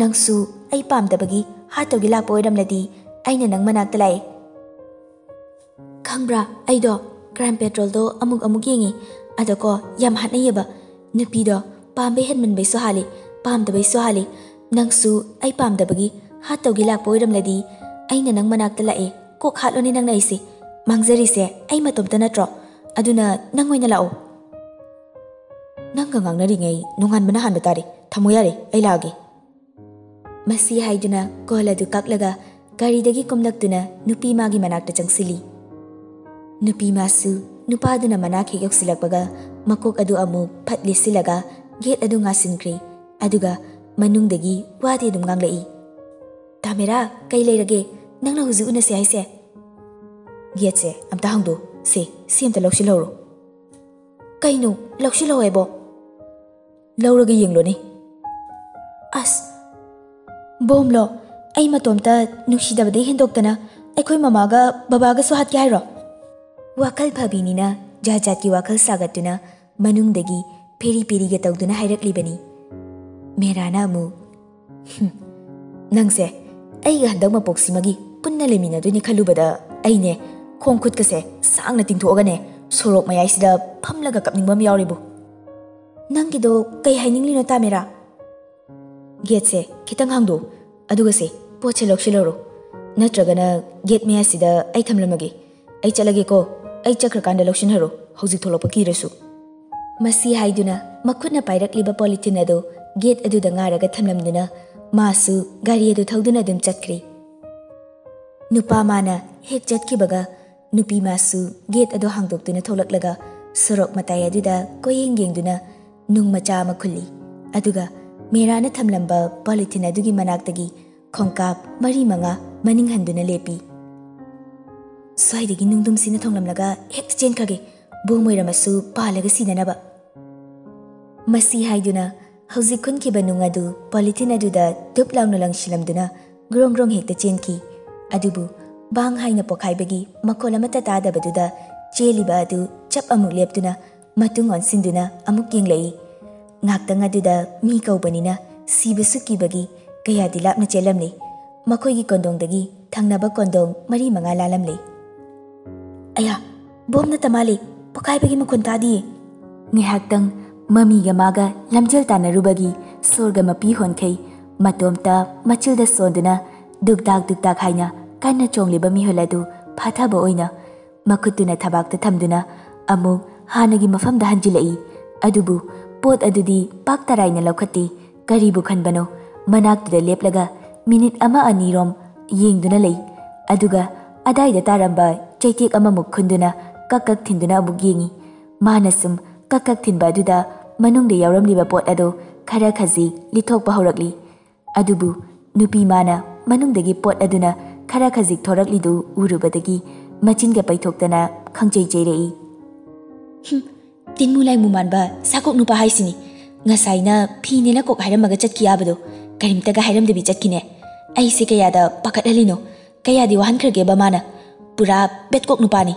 ꯅꯪꯁꯨ ꯑꯩ ꯄꯥꯝꯗꯕꯒꯤ ꯍꯥꯠꯇꯧꯒꯤ ꯂꯥꯛꯄ ꯑꯣꯏꯔꯝꯂꯗꯤ ꯑꯩꯅ ꯅꯪ ꯃꯅꯥꯛꯇ ꯂꯥꯛꯑꯦ꯫" "ꯈꯪꯕ꯭ꯔꯥ, ꯑꯩꯗꯣ ꯀ꯭ꯔꯥꯏꯝ ꯄꯦꯇ꯭ꯔꯣꯜꯗꯣ ꯑꯃꯨꯛ ꯑꯃꯨꯛ ꯌꯦꯡꯉꯤ꯫ ꯑꯗꯀꯣ, ꯌꯥꯝ ꯍꯥꯠꯅꯩꯌꯦꯕ꯫ ꯅꯨꯄꯤꯗꯣ ꯄꯥꯝꯕ ꯍꯦꯟꯃꯟꯕꯩꯁꯨ ꯍꯥꯜꯂꯤ, ꯄꯥꯝꯗꯕꯩꯁꯨ ꯍꯥꯜꯂꯤ꯫ ꯅꯪꯁꯨ ꯑꯩ ꯄꯥꯝꯗꯕꯒꯤ ꯍꯥꯠꯇꯧꯒꯤ ꯂꯥꯛꯄ ꯑꯣꯏꯔꯝꯂꯗꯤ ꯑꯩꯅ ꯅꯪ ꯃꯅꯥꯛꯇ ꯂꯥꯛꯑꯦ꯫ ꯀꯣꯛ ꯍꯥꯠꯂꯣꯅꯦ ꯅꯪꯅ ꯑꯩꯁꯦ꯫ ꯃꯥꯡꯖꯔꯤꯁꯦ ꯑꯩ ꯃꯇꯣꯝꯇ ꯅꯠꯇ꯭ꯔꯣ? ꯑꯗꯨꯅ ꯅꯪ ꯑꯣꯏꯅ ꯂꯥꯛꯑꯣ꯫" "ꯅꯪꯒ ꯉꯥꯡꯅꯔꯤꯉꯩ ꯅꯣꯡꯉꯥꯟꯕꯅ ꯍꯥꯟꯕ ꯇꯥꯔꯦ꯫ ꯊꯝꯃꯣ ꯌꯥꯔꯦ, ꯑꯩ ꯂꯥꯛꯑꯒꯦ꯫" ꯃꯁꯤ ꯍꯥꯏꯗꯨꯅ ꯀꯣꯜ ꯑꯗꯨ ꯀꯛꯂꯒ ꯒꯥꯔꯤꯗꯒꯤ ꯀꯨꯝꯂꯛꯇꯨꯅ ꯅꯨꯄꯤ ꯃꯥꯒꯤ ꯃꯅꯥꯛꯇ ꯆꯪꯁꯤꯜꯂꯤ꯫ ꯅꯨꯄꯤ ꯃꯥꯁꯨ ꯅꯨꯄꯥꯗꯨꯅ ꯃꯅꯥꯛ ꯍꯦꯛ ꯌꯧꯁꯤꯜꯂꯛꯄꯒ ꯃꯀꯣꯛ ꯑꯗꯨ ꯑꯃꯨꯛ ꯐꯠ ꯂꯤꯠꯁꯤꯜꯂꯒ ꯒꯦꯠ ꯑꯗꯨ ꯉꯥꯁꯤꯟꯈ꯭ꯔꯦ꯫ ꯑꯗꯨꯒ ꯃꯅꯨꯡꯗꯒꯤ ꯋꯥꯗꯤ ꯑꯗꯨꯝ ꯉꯥꯡꯂꯛꯏ꯫ "ꯇꯥꯃꯦꯔꯥ, ꯀꯩ ꯂꯩꯔꯒꯦ? ꯅꯪꯅ ꯍꯧꯖꯤꯛ ꯎꯅꯁꯦ ꯍꯥꯏꯁꯦ?" "ꯒꯦꯠꯁꯦ ꯑꯝꯇ ꯍꯥꯡꯗꯣꯛ꯫ "ꯁꯦ, ꯁꯤ ꯑꯝꯇ ꯂꯧꯁꯤꯜꯍꯧꯔꯣ"꯫ "ꯀꯩꯅꯣ ꯂꯧꯁꯤꯜꯍꯧ ꯍꯥꯏꯕꯣ?" "ꯂꯧꯔꯒ ꯌꯦꯡꯂꯣꯅꯦ"꯫ "ꯑꯁ, ꯕꯣꯝꯂꯣ? ꯑꯩ ꯃꯇꯣꯝꯇ ꯅꯨꯡꯁꯤꯗꯕꯗꯩ ꯍꯦꯟꯗꯣꯛꯇꯅ ꯑꯩꯈꯣꯏ ꯃꯃꯥꯒ ꯕꯕꯥꯒꯁꯨ ꯍꯥꯠꯀꯦ ꯍꯥꯏꯔꯣ?" ꯋꯥꯈꯜ ꯐꯕꯤꯅꯤꯅ ꯖꯥꯠ ꯖꯥꯠꯀꯤ ꯋꯥꯈꯜ ꯁꯥꯒꯠꯇꯨꯅ ꯃꯅꯨꯡꯗꯒꯤ ꯐꯦꯔꯤ ꯐꯦꯔꯤꯒ ꯇꯧꯗꯨꯅ ꯍꯥꯏꯔꯛꯂꯤꯕꯅꯤ꯫ ꯃꯦꯔꯥꯅ ꯑꯃꯨꯛ, "ꯍꯨꯝ, ꯅꯪꯁꯦ ꯑꯩꯒ ꯍꯟꯗꯛ ꯃꯄꯣꯛꯁꯤꯃꯒꯤ ꯄꯨꯟꯅ ꯂꯩꯃꯤꯟꯅꯗꯣꯏꯅꯤ ꯈꯜꯂꯨꯕꯗ ꯑꯩꯅꯦ ꯈꯣꯡ ꯈꯨꯠꯀꯁꯦ ꯁꯥꯡꯅ ꯇꯤꯡꯊꯣꯛꯑꯒꯅꯦ ꯁꯣꯔꯣꯛ ꯃꯌꯥꯏꯁꯤꯗ ꯐꯝꯂꯒ ꯀꯞꯅꯤꯡꯕ ꯑꯃ ꯌꯥꯎꯔꯤꯕꯨ꯫ ꯅꯪꯒꯤꯗꯣ ꯀꯩ ꯍꯥꯏꯅꯤꯡꯂꯤꯅꯣ ꯇꯥꯃꯦꯔꯥ?" "ꯒꯦꯠꯁꯦ ꯈꯤꯇꯪ ꯍꯥꯡꯗꯣꯛꯎ, ꯑꯗꯨꯒ ꯁꯦ ꯄꯣꯠꯁꯦ ꯂꯧꯁꯤꯜꯍꯧꯔꯣ, ꯅꯠꯇ꯭ꯔꯒꯅ ꯒꯦꯠ ꯃꯌꯥꯁꯤꯗ ꯑꯩ ꯊꯝꯂꯝꯃꯒꯦ꯫ ꯑꯩ ꯆꯠꯂꯒꯦꯀꯣ, ꯑꯩ ꯆꯠꯈ꯭ꯔꯀꯥꯟꯗ ꯂꯧꯁꯤꯟꯍꯔꯣ, ꯍꯧꯖꯤꯛ ꯊꯣꯛꯂꯛꯄ ꯀꯤꯔꯁꯨ"꯫ ꯃꯁꯤ ꯍꯥꯏꯗꯨꯅ ꯃꯈꯨꯠꯅ ꯄꯥꯏꯔꯛꯂꯤꯕ ꯄꯣꯂꯤꯊꯤꯟ ꯑꯗꯨ ꯒꯦꯠ ꯑꯗꯨꯗ ꯉꯥꯔꯒ ꯊꯝꯂꯝꯗꯨꯅ ꯃꯥꯁꯨ ꯒꯥꯔꯤ ꯑꯗꯨ ꯊꯧꯗꯨꯅ ꯑꯗꯨꯝ ꯆꯠꯈ꯭ꯔꯦ꯫ ꯅꯨꯄꯥ ꯃꯥꯅ ꯍꯦꯛ ꯆꯠꯈꯤꯕꯒ ꯅꯨꯄꯤ ꯃꯥꯁꯨ ꯒꯦꯠ ꯑꯗꯨ ꯍꯥꯡꯗꯣꯛꯇꯨꯅ ꯊꯣꯛꯂꯛꯂꯒ ꯁꯣꯔꯣꯛ ꯃꯇꯥꯏ ꯑꯗꯨꯗ ꯀꯣꯏꯌꯦꯡ ꯌꯦꯡꯗꯨꯅ ꯅꯨꯡ ꯃꯆꯥ ꯑꯃ ꯈꯨꯜꯂꯤ꯫ ꯑꯗꯨꯒ ꯃꯦꯔꯥꯅ ꯊꯝꯂꯝꯕ ꯄꯣꯂꯤꯊꯤꯟ ꯑꯗꯨꯒꯤ ꯃꯅꯥꯛꯇꯒꯤ ꯈꯣꯡꯀꯥꯞ ꯃꯔꯤ ꯃꯉꯥ ꯃꯅꯤꯡ ꯍꯟꯗꯨꯅ ꯂꯦꯞꯄꯤ꯫ "ꯁ꯭ꯋꯥꯏꯗꯒꯤ ꯅꯨꯡꯗꯨꯝꯁꯤꯅ ꯊꯣꯡꯂꯝꯂꯒ ꯍꯦꯛꯇ ꯆꯦꯟꯈ꯭ꯔꯒꯦ, ꯕꯣꯝ ꯑꯣꯏꯔꯝꯃꯁꯨ ꯄꯥꯜꯂꯒ ꯁꯤꯅꯅꯕ"꯫ ꯃꯁꯤ ꯍꯥꯏꯗꯨꯅ ꯍꯧꯖꯤꯛ ꯈꯨꯟꯈꯤꯕ ꯅꯨꯡ ꯑꯗꯨ ꯄꯣꯂꯤꯊꯤꯟ ꯑꯗꯨꯗ ꯗꯨꯞ ꯂꯥꯎꯅ ꯂꯪꯁꯤꯜꯂꯝꯗꯨꯅ ꯒ꯭ꯔꯣꯡ ꯒ꯭ꯔꯣꯡ ꯍꯦꯛꯇ ꯆꯦꯟꯈꯤ꯫ ꯑꯗꯨꯕꯨ ꯕꯥꯡ ꯍꯥꯏꯅ ꯄꯣꯈꯥꯏꯕꯒꯤ ꯃꯈꯣꯜ ꯑꯃꯠꯇ ꯇꯥꯗꯕꯗꯨꯗ ꯆꯦꯜꯂꯤꯕ ꯑꯗꯨ ꯆꯞ ꯑꯃꯨꯛ ꯂꯦꯞꯇꯨꯅ ꯃꯇꯨꯡ ꯑꯣꯟꯁꯤꯟꯗꯨꯅ ꯑꯃꯨꯛ ꯌꯦꯡꯂꯛꯏ꯫ ꯉꯥꯛꯇꯪ ꯑꯗꯨꯗ ꯃꯤ ꯀꯧꯕꯅꯤꯅ ꯁꯤꯕꯁꯨ ꯀꯤꯕꯒꯤ ꯀꯌꯥꯗꯤ ꯂꯥꯞꯅ ꯆꯦꯜꯂꯝꯂꯤ꯫ ꯃꯈꯣꯏꯒꯤ ꯀꯣꯟꯗꯣꯡꯗꯒꯤ ꯊꯪꯅꯕ ꯀꯣꯟꯗꯣꯡ ꯃꯔꯤ ꯃꯉꯥ ꯂꯥꯜꯂꯝꯂꯤ꯫ "ꯑꯌꯥ, ꯕꯣꯝ ꯅꯠꯇ ꯃꯥꯜꯂꯤ, ꯄꯣꯈꯥꯏꯕꯒꯤ ꯃꯈꯣꯟ ꯇꯥꯗꯤꯌꯦ"꯫ ꯉꯥꯏꯍꯥꯛꯇꯪ ꯃꯃꯤꯒ ꯃꯥꯒ ꯂꯝꯖꯦꯜ ꯇꯥꯟꯅꯔꯨꯕꯒꯤ ꯁꯣꯔꯒ ꯃꯄꯤ ꯍꯣꯟꯈꯩ ꯃꯇꯣꯝꯇ ꯃꯆꯤꯜꯗ ꯁꯣꯟꯗꯨꯅ ꯗꯨꯛꯗꯥꯛ ꯗꯨꯛꯗꯥꯛ ꯍꯥꯏꯅ ꯀꯟꯅ ꯆꯣꯡꯂꯤꯕ ꯃꯤꯍꯨꯜ ꯑꯗꯨ ꯐꯥꯊꯕ ꯑꯣꯏꯅ ꯃꯈꯨꯠꯇꯨꯅ ꯊꯕꯥꯛꯇ ꯊꯝꯗꯨꯅ ꯑꯃꯨꯛ ꯍꯥꯟꯅꯒꯤ ꯃꯐꯝꯗ ꯍꯟꯖꯤꯜꯂꯛꯏ꯫ ꯑꯗꯨꯕꯨ ꯄꯣꯠ ꯑꯗꯨꯗꯤ ꯄꯥꯛ ꯇꯔꯥꯏꯅ ꯂꯧꯈꯠꯇꯦ꯫ ꯀꯔꯤꯕꯨ ꯈꯟꯕꯅꯣ, ꯃꯅꯥꯛꯇꯨꯗ ꯂꯦꯞꯂꯒ ꯃꯤꯅꯤꯠ ꯑꯃ ꯑꯅꯤꯔꯣꯝ ꯌꯦꯡꯗꯨꯅ ꯂꯩ꯫ ꯑꯗꯨꯒ ꯑꯗꯥꯏꯗ ꯇꯥꯔꯝꯕ ꯆꯩꯇꯦꯛ ꯑꯃꯃꯨꯛ ꯈꯨꯟꯗꯨꯅ ꯀꯛ ꯀꯛ ꯊꯤꯟꯗꯨꯅ ꯑꯃꯨꯛ ꯌꯦꯡꯏ꯫ ꯃꯥꯅ ꯁꯨꯝ ꯀꯛ ꯀꯛ ꯊꯤꯟꯕ ꯑꯗꯨꯗ ꯃꯅꯨꯡꯗ ꯌꯥꯎꯔꯝꯂꯤꯕ ꯄꯣꯠ ꯑꯗꯨ ꯈꯔ ꯈꯖꯤꯛ ꯂꯤꯊꯣꯛꯄ ꯍꯧꯔꯛꯂꯤ꯫ ꯑꯗꯨꯕꯨ ꯅꯨꯄꯤ ꯃꯥꯅ ꯃꯅꯨꯡꯗꯒꯤ ꯄꯣꯠ ꯑꯗꯨꯅ ꯈꯔ ꯈꯖꯤꯛ ꯊꯣꯔꯛꯂꯤꯗꯨ ꯎꯔꯨꯕꯗꯒꯤ ꯃꯆꯤꯟꯒ ꯄꯩꯊꯣꯛꯇꯅ ꯈꯪꯆꯩ ꯆꯩꯔꯛꯏ꯫ "ꯍꯨꯝ, ꯇꯤꯟꯃꯨ ꯂꯥꯏꯃꯨ ꯃꯥꯟꯕ ꯁꯥꯀꯣꯛ ꯅꯨꯄꯥ ꯍꯥꯏꯁꯤꯅꯤ꯫ ꯉꯁꯥꯏꯅ ꯐꯤꯅꯦꯅ ꯀꯣꯛ ꯍꯥꯏꯔꯝꯃꯒ ꯆꯠꯈꯤ ꯌꯥꯕꯗꯣ ꯀꯔꯤꯝꯇꯒ ꯍꯥꯏꯔꯝꯗꯕꯤ ꯆꯠꯈꯤꯅꯦ꯫ ꯑꯩꯁꯦ ꯀꯌꯥꯗ ꯄꯥꯈꯠꯍꯜꯂꯤꯅꯣ, ꯀꯌꯥꯗꯤ ꯋꯥꯍꯟꯈ꯭ꯔꯒꯦꯕ ꯃꯥꯅ꯫ ꯄꯨꯔꯥ ꯕꯦꯠꯀꯣꯛ ꯅꯨꯄꯥꯅꯤ꯫"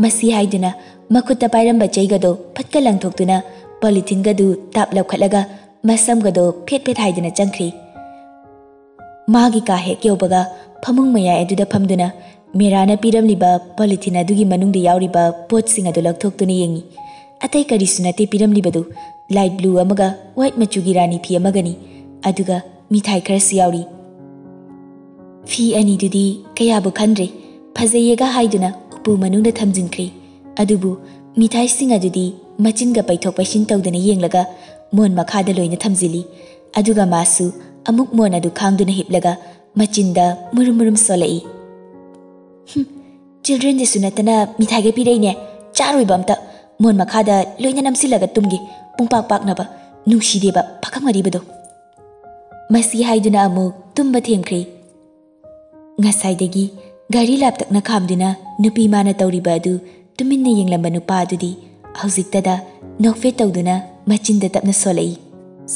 ꯃꯁꯤ ꯍꯥꯏꯗꯨꯅ ꯃꯈꯨꯠꯇ ꯄꯥꯏꯔꯝꯕ ꯆꯩꯒꯗꯣ ꯐꯠꯀ ꯂꯪꯊꯣꯛꯇꯨꯅ ꯄꯣꯂꯤꯊꯤꯟꯒꯗꯨ ꯇꯥꯞ ꯂꯧꯈꯠꯂꯒ ꯃꯁꯝꯒꯗꯣ ꯐꯦꯠ ꯐꯦꯠ ꯍꯥꯏꯗꯨꯅ ꯆꯪꯈ꯭ꯔꯤ꯫ ꯃꯥꯒꯤ ꯀꯥ ꯍꯦꯛ ꯌꯧꯕꯒ ꯐꯃꯨꯡ ꯃꯌꯥꯏ ꯑꯗꯨꯗ ꯐꯝꯗꯨꯅ ꯃꯦꯔꯥꯅ ꯄꯤꯔꯝꯂꯤꯕ ꯄꯣꯂꯤꯊꯤꯟ ꯑꯗꯨꯒꯤ ꯃꯅꯨꯡꯗ ꯌꯥꯎꯔꯤꯕ ꯄꯣꯠꯁꯤꯡ ꯑꯗꯨ ꯂꯧꯊꯣꯛꯇꯨꯅ ꯌꯦꯡꯉꯤ꯫ ꯑꯇꯩ ꯀꯔꯤꯁꯨ ꯅꯠꯇꯦ ꯄꯤꯔꯝꯂꯤꯕꯗꯨ, ꯂꯥꯏꯠ ꯕ꯭ꯂꯨ ꯑꯃꯒ ꯋꯥꯏꯠ ꯃꯆꯨꯒꯤ ꯔꯥꯅꯤ ꯐꯤ ꯑꯃꯒꯅꯤ, ꯑꯗꯨꯒ ꯃꯤꯊꯥꯏ ꯈꯔꯁꯨ ꯌꯥꯎꯔꯤ꯫ ꯐꯤ ꯑꯅꯤꯗꯨꯗꯤ ꯀꯌꯥꯕꯨ ꯈꯟꯗ꯭ꯔꯦ, ꯐꯖꯩꯌꯦꯒ ꯍꯥꯏꯗꯨꯅ ꯎꯄꯨ ꯃꯅꯨꯡꯗ ꯊꯝꯖꯤꯟꯈ꯭ꯔꯦ꯫ ꯑꯗꯨꯕꯨ ꯃꯤꯊꯥꯏꯁꯤꯡ ꯑꯗꯨꯗꯤ ꯃꯆꯤꯟꯒ ꯄꯩꯊꯣꯛ ꯄꯩꯁꯤꯟ ꯇꯧꯗꯨꯅ ꯌꯦꯡꯂꯒ ꯃꯣꯟ ꯃꯈꯥꯗ ꯂꯣꯏꯅ ꯊꯝꯖꯤꯜꯂꯤ꯫ ꯑꯗꯨꯒ ꯃꯥꯁꯨ ꯑꯃꯨꯛ ꯃꯣꯟ ꯑꯗꯨ ꯈꯥꯡꯗꯨꯅ ꯍꯤꯞꯂꯒ ꯃꯆꯤꯟꯗ ꯃꯨꯔꯨꯝ ꯃꯨꯔꯨꯝ ꯁꯣꯜꯂꯛꯏ꯫ "ꯍꯨꯝ, ꯆꯤꯜꯗ꯭ꯔꯦꯟꯗꯁꯨ ꯅꯠꯇꯅ ꯃꯤꯊꯥꯏꯒ ꯄꯤꯔꯛꯏꯅꯦ꯫ ꯆꯥꯔꯣꯏꯕ ꯑꯝꯇ꯫ ꯃꯣꯟ ꯃꯈꯥꯗ ꯂꯣꯏꯅ ꯅꯝꯁꯤꯜꯂꯒ ꯇꯨꯝꯒꯦ, ꯄꯨꯡꯄꯥꯛ ꯄꯥꯛꯅꯕ꯫ ꯅꯨꯡꯁꯤꯗꯦꯕ ꯄꯥꯈꯪ ꯑꯔꯤꯕꯗꯣ꯫" ꯃꯁꯤ ꯍꯥꯏꯗꯨꯅ ꯑꯃꯨꯛ ꯇꯨꯝꯕ ꯊꯦꯝꯈ꯭ꯔꯦ꯫ ꯉꯁꯥꯏꯗꯒꯤ ꯒꯥꯔꯤ ꯂꯥꯞꯇꯛꯅ ꯈꯥꯝꯗꯨꯅ ꯅꯨꯄꯤ ꯃꯥꯅ ꯇꯧꯔꯤꯕ ꯑꯗꯨ ꯇꯨꯃꯤꯟꯅ ꯌꯦꯡꯂꯝꯕ ꯅꯨꯄꯥ ꯑꯗꯨꯗꯤ ꯍꯧꯖꯤꯛꯇꯗ ꯅꯣꯛꯐꯦꯠ ꯇꯧꯗꯨꯅ ꯃꯆꯤꯟꯗ ꯇꯞꯅ ꯁꯣꯜꯂꯛꯏ꯫